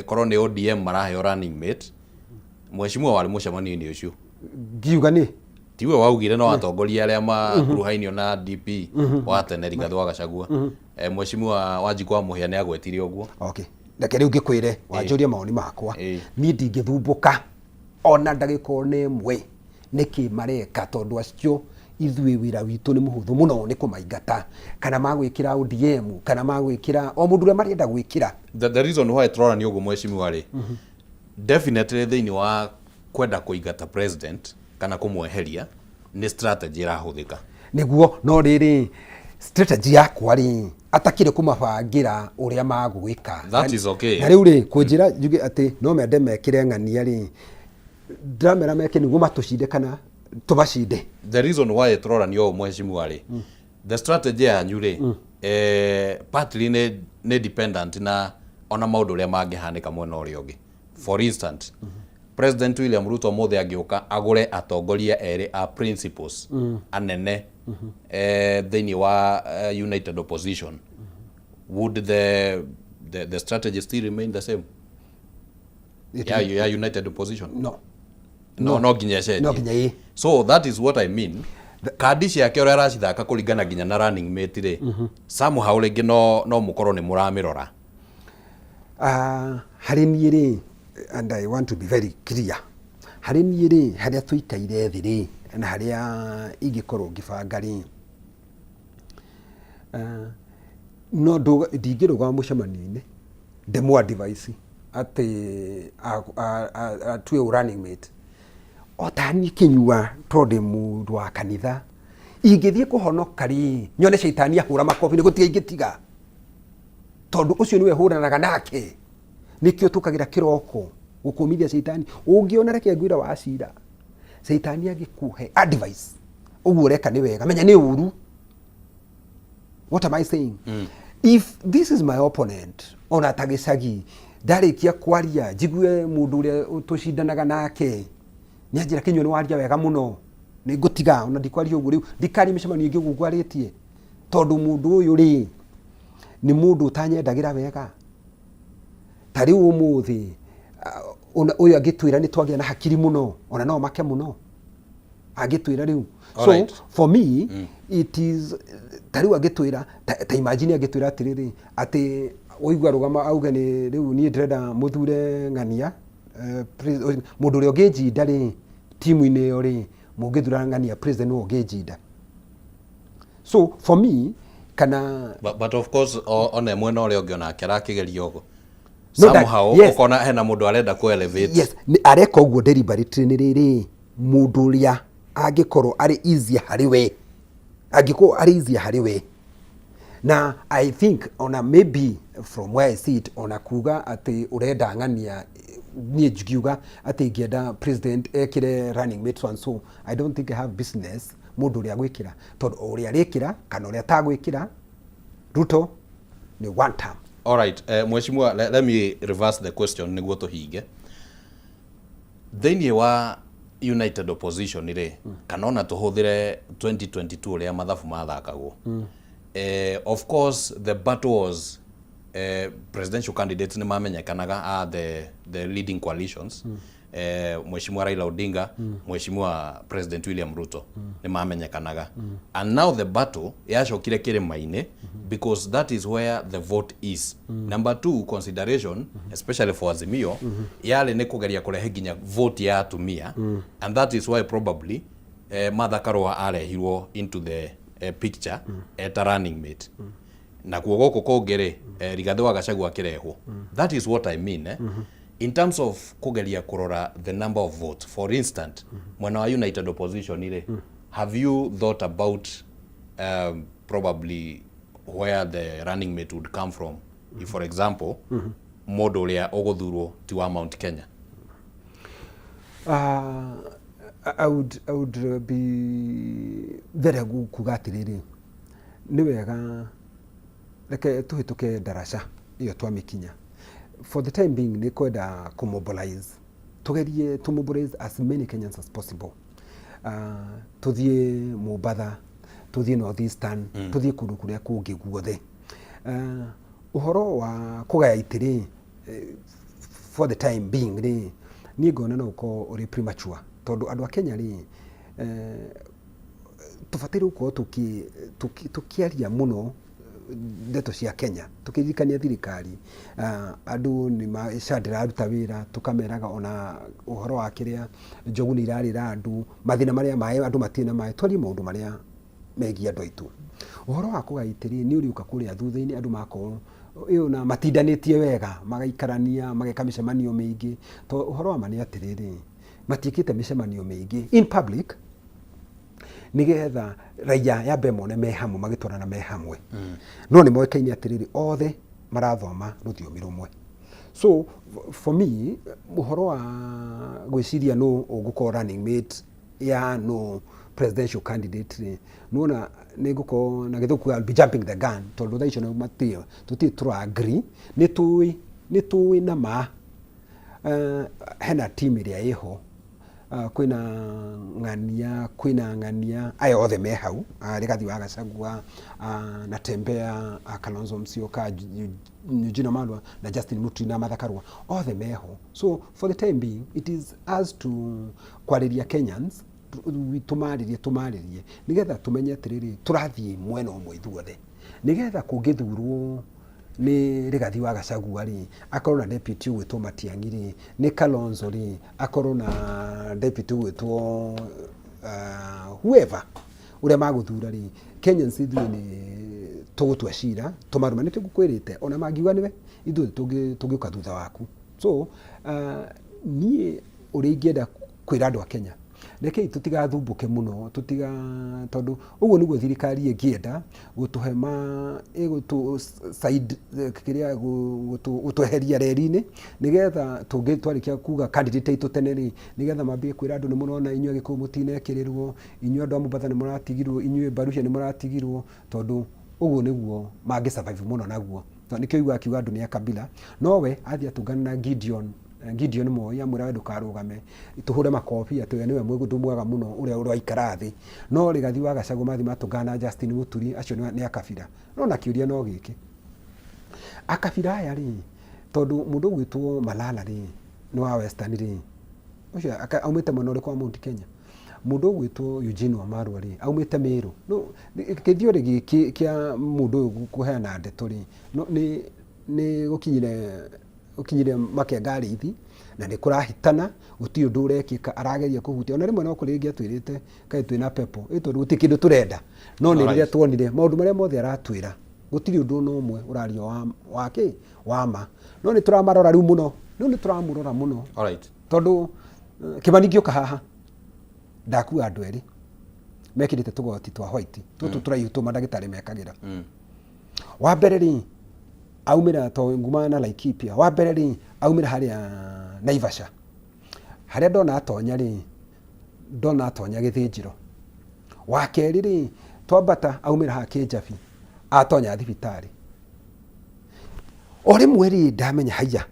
korwo nĩ ODM maraheo running mate. Mheshimiwa warĩ mũcemanio-inĩ ũcio. Ngiuga nĩ Tiwe waugire, no atongoria arĩa makuruhainio na DP wa tene Rigathĩ wa Gachagua. Mheshimiwa Wanjikũ wa Mũhĩa nĩ agwetire ũguo. Okay, reke rĩu ngĩkwĩre, wanjũrie mawoni makwa. Niĩ ndingĩthumbũka ona ndagĩka ona ĩmwe nĩkĩ mareka, tondũ acio ithuĩ wĩra witũ nĩ mũhũthũ mũno, nĩ kũmaingata, kana magwĩkĩra ODM kana magwĩkĩra o mũndũ ũrĩa marenda gwĩkĩra. The reason why tũrorania ũguo, mheshimiwa rĩ, definitely thĩinĩ wa kwenda kũingata president kana kũmweheria nĩ strategy ĩrahũthĩka. Nĩguo, no rĩrĩ, strategy yakwa rĩ, atakĩrĩ kũmabangĩra ũrĩa magwĩka. That is okay. Na rĩu rĩ, kũnjĩra njuge atĩ no mende mekĩre ng'ania rĩ, ndĩramera meke nĩguo matũcinde kana tũbacinde. The reason why tũrorania ũũ, mheshimiwa rĩ, the strategy yanyu rĩ, partly nĩ dependent na ona maũndũ ũrĩa mangĩhanĩka mwena ũrĩa ũngĩ. For instance, President William Ruto mũthĩ angĩũka agũre atongoria erĩ a principles anene thĩinĩ wa United Opposition, would the strategy still remain the same ya United Opposition? No. No nginya ĩcenjie. No nginya ĩ. So that is what I mean. Kandi ciake ũrĩa aracithaka kũringana nginya na running mate rĩ, somehow rĩngĩ no mũkorwo nĩ mũramĩrora. Ah, harĩ niĩ rĩ, and I want to be very clear, harĩ niĩ rĩ, harĩa tũikaire thĩ rĩ, na harĩa ingĩkorwo ngĩbanga rĩ, ah, no ndingĩrũgama mũcemanio-inĩ ndemũ advice atĩ atue ũ running mate. O ta niĩ Kĩnyua, tondũ ndĩ mũndũ wa kanitha, ingĩthiĩ kũhonoka rĩ, nyone caitani ahũra makobi, nĩ gũtiga ingĩtiga, tondũ ũcio nĩwe hũranaga nake. Nĩkĩo tũkagĩra kĩroko gũkũmithia caitani. Ũngĩona, reke ngwĩra wa cira, caitani angĩkũhe advice ũguo ũreka nĩ wega, menya nĩ ũru. What am I saying? If this is my opponent, ona ta gĩcagi, ndarĩkia kwaria njigue mũndũ ũrĩa tũcindanaga nake nĩ anjĩra, "Kĩnyua, nĩ waria wega mũno," nĩ ngũtiga. Ona ndikwaria ũguo rĩu, ndikaria mĩcemanio ĩngĩ ũguo ngwarĩtie, tondũ mũndũ ũyũ rĩ, nĩ mũndũ ũtanyendagĩra wega. Ta rĩu ũmũthĩ, ah, ũyũ angĩtwĩra nĩ twagĩa na hakiri mũno, ona no make mũno angĩtwĩra rĩu. So for me, it is ta rĩu angĩtwĩra, ta imagine angĩtwĩra atĩrĩrĩ, atĩ ũigua rũgama auge nĩ rĩu niĩ ndĩrenda mũthure ng'ania, mũndũ ũrĩa ũngĩnjinda rĩ, timu-inĩ ĩyo rĩ, mũngĩthura ng'ania president, nĩwe ũngĩnjinda. So for me, kana But of course ona mwena ũrĩa ũngĩ onake arakĩgeria ũguo No, somehow, yes. ũkona hena mũndũ arenda kũ elevate. Yes, nĩ areka ũguo deliberately. Nĩ rĩrĩ, mũndũ ũrĩa angĩkorwo arĩ easier harĩ we, angĩkorwo arĩ easier harĩ we. Na I think ona maybe from where I sit, ona kuga atĩ ũrenda ng'ania, niĩ ngiuga atĩ ingĩenda president ekĩre running mate so and so, I don't think I have business mũndũ ũrĩa agwĩkĩra, tondũ o ũrĩa arĩkĩra kana ũrĩa atagwĩkĩra, Ruto nĩ one term. All right, Mheshimiwa, let me reverse the question nĩguo tũhinge. Thĩinĩ wa United Opposition rĩ, kana ona tũhũthĩre 2022 ũrĩa mathabu mathakagwo. Of course the battle was presidential candidates nĩ mamenyekanaga a the leading coalitions. Mheshimiwa Raila Odinga, Mheshimiwa President William Ruto nĩ mamenyekanaga. And now the battle yacokire kĩrĩma-inĩ because that is where the vote is. Number two consideration, especially for Azimio, yarĩ nĩ kũgeria kũrehe nginya vote ya atumia, and that is why probably Martha Karua arehirwo into the picture eta running mate. Nakuo gũkũ kũngĩ rĩ, Rigathĩ wa Gachagua akĩrehwo. That is what I mean, eh? In terms of kũgeria kũrora the number of votes, for instance, mwena wa United Opposition rĩ, have you thought about probably where the running mate would come from if, for example, mũndũ ũrĩa ũgũthurwo ti wa Mount Kenya? I would be very kuga atĩrĩrĩ, nĩ wega reke tũhĩtũke ndaraca ĩyo twamĩkinya. For the time being, nĩ kwenda kũmobilize, tũgerie to mobilize as many Kenyans as possible. Tũthiĩ Mombatha, tũthiĩ North Eastern, tũthiĩ kũndũ kũrĩa kũngĩ guothe. Ũhoro wa kũgaya itĩ rĩ, for the time being rĩ, niĩ ngona no ũkorwo ũrĩ premature, tondũ andũ a Kenya rĩ, tũbataire gũkorwo tũkĩaria mũno ndeto cia Kenya, tũkĩririkania thirikari, andũ nĩ SHA ndĩraruta wĩra, tũkameraga ona ũhoro wa kĩrĩa njogu nĩ irarĩra andũ, mathĩna marĩa maĩ, andũ matirĩ na maĩ. Twarie maũndũ marĩa megiĩ andũ aitũ. Ũhoro wa kũgaya itĩ rĩ, nĩ ũrĩũka kũrĩa thutha-inĩ, andũ makorwo ĩyo na matindanĩtie wega, magaikarania, mageka mĩcemanio mĩingĩ, to ũhoro wa ma nĩ atĩrĩrĩ, matiĩkĩte mĩcemanio mĩingĩ in public nigetha raia yambe mone me hamwe, magĩtwarana me hamwe. No nĩ moĩkaine atĩrĩrĩ, othe marathoma rũthiomi rũmwe. So for me, ũhoro wa gwĩciria nũ ũgũkorwo running mate ya no presidential candidate rĩ, nĩwona nĩ ngũkorwo na gĩthũku, I'll be jumping the gun, tondũ thaa icio matirĩ tũtirĩ tũra agree. Nĩ tũĩ na ma, hena team ĩrĩa ĩho. Kwĩna ng'ania, kwĩna ng'ania, aya othe me hau, Rigathi wa Gachagua, Natembeya, Kalonzo Musyoka, Eugene Wamalwa na Justin Muturi na Martha Karua, othe meho. So for the time being it is us to kwarĩria Kenyans, tũmarĩrie, tũmarĩrie nĩgetha tũmenye atĩrĩrĩ, tũrathiĩ mwena ũmwe ithuothe, nĩgetha kũngĩthurwo nĩ Rigathi wa Gachagua rĩ, akorwo na deputy ũgwĩtwo Matiang'i rĩ, nĩ Kalonzo rĩ, akorwo na deputy ũgwĩtwo whoever ũrĩa magũthura rĩ, Kenyans ithuĩ nĩ tũgũtua cira tũmarũme. Nĩkĩo ngũkwĩrĩte ona mangiuga nĩwe, ithuĩ tũngĩũka thutha waku. So niĩ ũrĩa ingĩenda kwĩra andũ a Kenya, rekei tũtigathumbũke mũno, tũtiga, tondũ ũguo nĩguo thirikari ĩngĩenda gũtũhe ma ĩgũtũ side kĩrĩa gũtweheria reri-inĩ, nĩgetha tũngĩ twarĩkia kuga candidate aitũ tene rĩ, nĩgetha mambie kwĩra andũ, nĩ mũrona inyuĩ Agĩkũyũ mũtinekĩrĩrwo, inyuĩ andũ a Mombatha nĩ mũratigirwo, inyuĩ Mbarucia nĩ mũratigirwo, tondũ ũguo nĩguo mangĩ survive mũno naguo. Tondũ nĩkĩo ũiguaga akiuga andũ nĩ a kabila, no we athiĩ atũngana na Gideon Moi, amwĩra we ndũkarũgame, tũhũre makobi atĩ we nĩwe mũndũ mwega mũno ũrĩa ũraikara thĩ. No Rigathi wa Gachagua mathiĩ matũngana na Justin Muturi, acio nĩ akabira. No na kĩũria no gĩkĩ, akabira aya rĩ, tondũ mũndũ ũgwĩtwo Malala rĩ, nĩ wa Western rĩ, ũcio aumĩte mwena ũrĩkũ wa Mount Kenya? Mũndũ ũgwĩtwo Eugene Wamalwa rĩ, aumĩte Meru. No kĩthiorĩ gĩkĩ kĩa mũndũ ũyũ kũheana ndeto rĩ, no nĩ gũkinyire makenga arĩithi na nĩ kũrahitana, gũtirĩ ũndũ ũrekĩka, arageria kũhutia. Ona rĩmwe no kũrĩ rĩngĩ atwĩrĩte kaĩ twĩna pepo ĩ, tondũ gũtirĩ kĩndũ tũrenda. No nĩ rĩrĩa tuonire maũndũ marĩa mothe aratwĩra, gũtirĩ ũndũ ona ũmwe ũrario wa kĩ wa ma. No nĩ tũramarora rĩu mũno, rĩu nĩ tũramũrora mũno. Tondũ Kĩmani ngĩũka haha ndakua andũ erĩ mekĩrĩte tũgoti twa white tũtũ tũraihu tũ mandagĩtarĩ mekagĩra. Wa mbere rĩ, aumĩra to nguma na Laikipia. Wa mbere rĩ, aumĩra harĩa Naivasha, harĩa ndona atonya rĩ, ndona atonya gĩthĩnjĩro. Wa kerĩ rĩ, twambata aumĩra haha Kĩnjabi, atonya thibitarĩ. O rĩmwe rĩ, ndamenya haiya.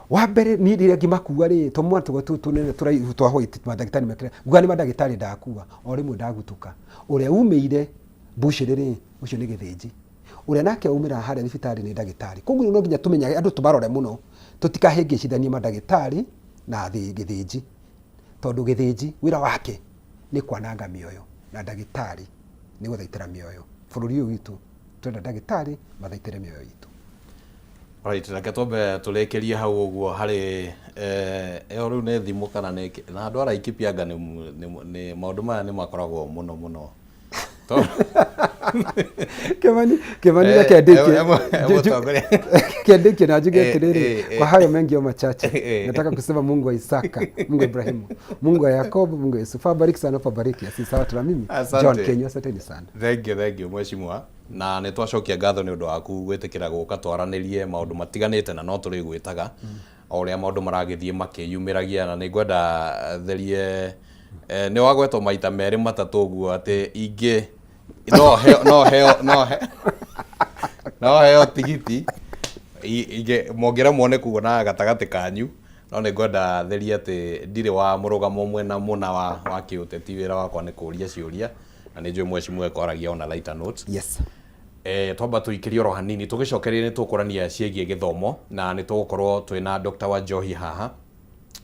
Wa mbere niĩ rĩrĩa ngĩmakua rĩ, tũmwana tũgwa tũu tũnene tũraihu twa white mandagĩtarĩ mekĩra, nguga nĩ mandagĩtarĩ ndakua. O rĩmwe ndagutũka, ũrĩa umĩire mbucĩrĩ rĩ, ũcio nĩ gĩthĩnji. Ũrĩa nake umĩra harĩa thibitarĩ nĩ ndagĩtarĩ. Koguo no nginya tũmenyage andũ, tũmarore mũno, tũtikahĩngĩcithanie mandagĩtarĩ na gĩthĩnji, tondũ gĩthĩnji wĩra wake nĩ kwananga mĩoyo na ndagĩtarĩ nĩ gũthaitĩra mĩoyo. Bũrũri ũyũ witũ twenda ndagĩtarĩ mathaitĩre mĩoyo itũ. Right, reke twambe tũrĩkĩrie hau ũguo harĩ ĩyo rĩu nĩ thimũ kana nĩ na andũ a Laikipia anga nĩ maũndũ maya nĩ makoragwo mũno mũno. Kimani, reke ndĩkie. Reke na njuge atĩrĩrĩ, kwa hayo mengi au machache, nataka kusema Mungu wa Isaka, Mungu wa Ibrahimu, Mungu wa Yakobo, Mungu wa Yusufu abariki sana, abariki. Asi sawa tuna mimi John Kenywa, asanteni sana. Thank you, thank you mheshimiwa. Na nĩ twacokia ngatho nĩ ũndũ waku gwĩtĩkĩra gũka twaranĩrie maũndũ matiganĩte, na no tũrĩgwĩtaga o ũrĩa maũndũ maragĩthiĩ makĩyumĩragia. Na nĩ ngwenda therie, nĩ wagwetwo maita merĩ matatũ ũguo atĩ ingĩ no heo no heo no he no heo tigiti ingĩ mũngĩremwo nĩ kuona gatagatĩ kanyu. No nĩ ngwenda therie atĩ ndirĩ wa mũrũgamo mwena mũna wa kĩũteti. Wĩra wakwa nĩ kũria ciũria, na nĩ njũĩ mheshimiwa ekwaragia on a lighter note. Yes. Twamba tũikĩrie oro hanini, tũgĩcokeria nĩ tũkũrania ciĩgiĩ gĩthomo, na nĩ tũgũkorwo twĩna Dr. Wanjohi haha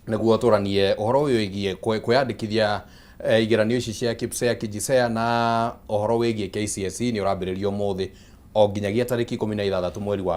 nĩguo tũranie ũhoro ũyũ wĩgiĩ kwĩyandĩkithia igeranio ici cia KPSEA, KJSEA, na ũhoro wĩgiĩ KCSE nĩ ũrambĩrĩrio ũmũthĩ o nginyagia tarĩki 16 mweri wa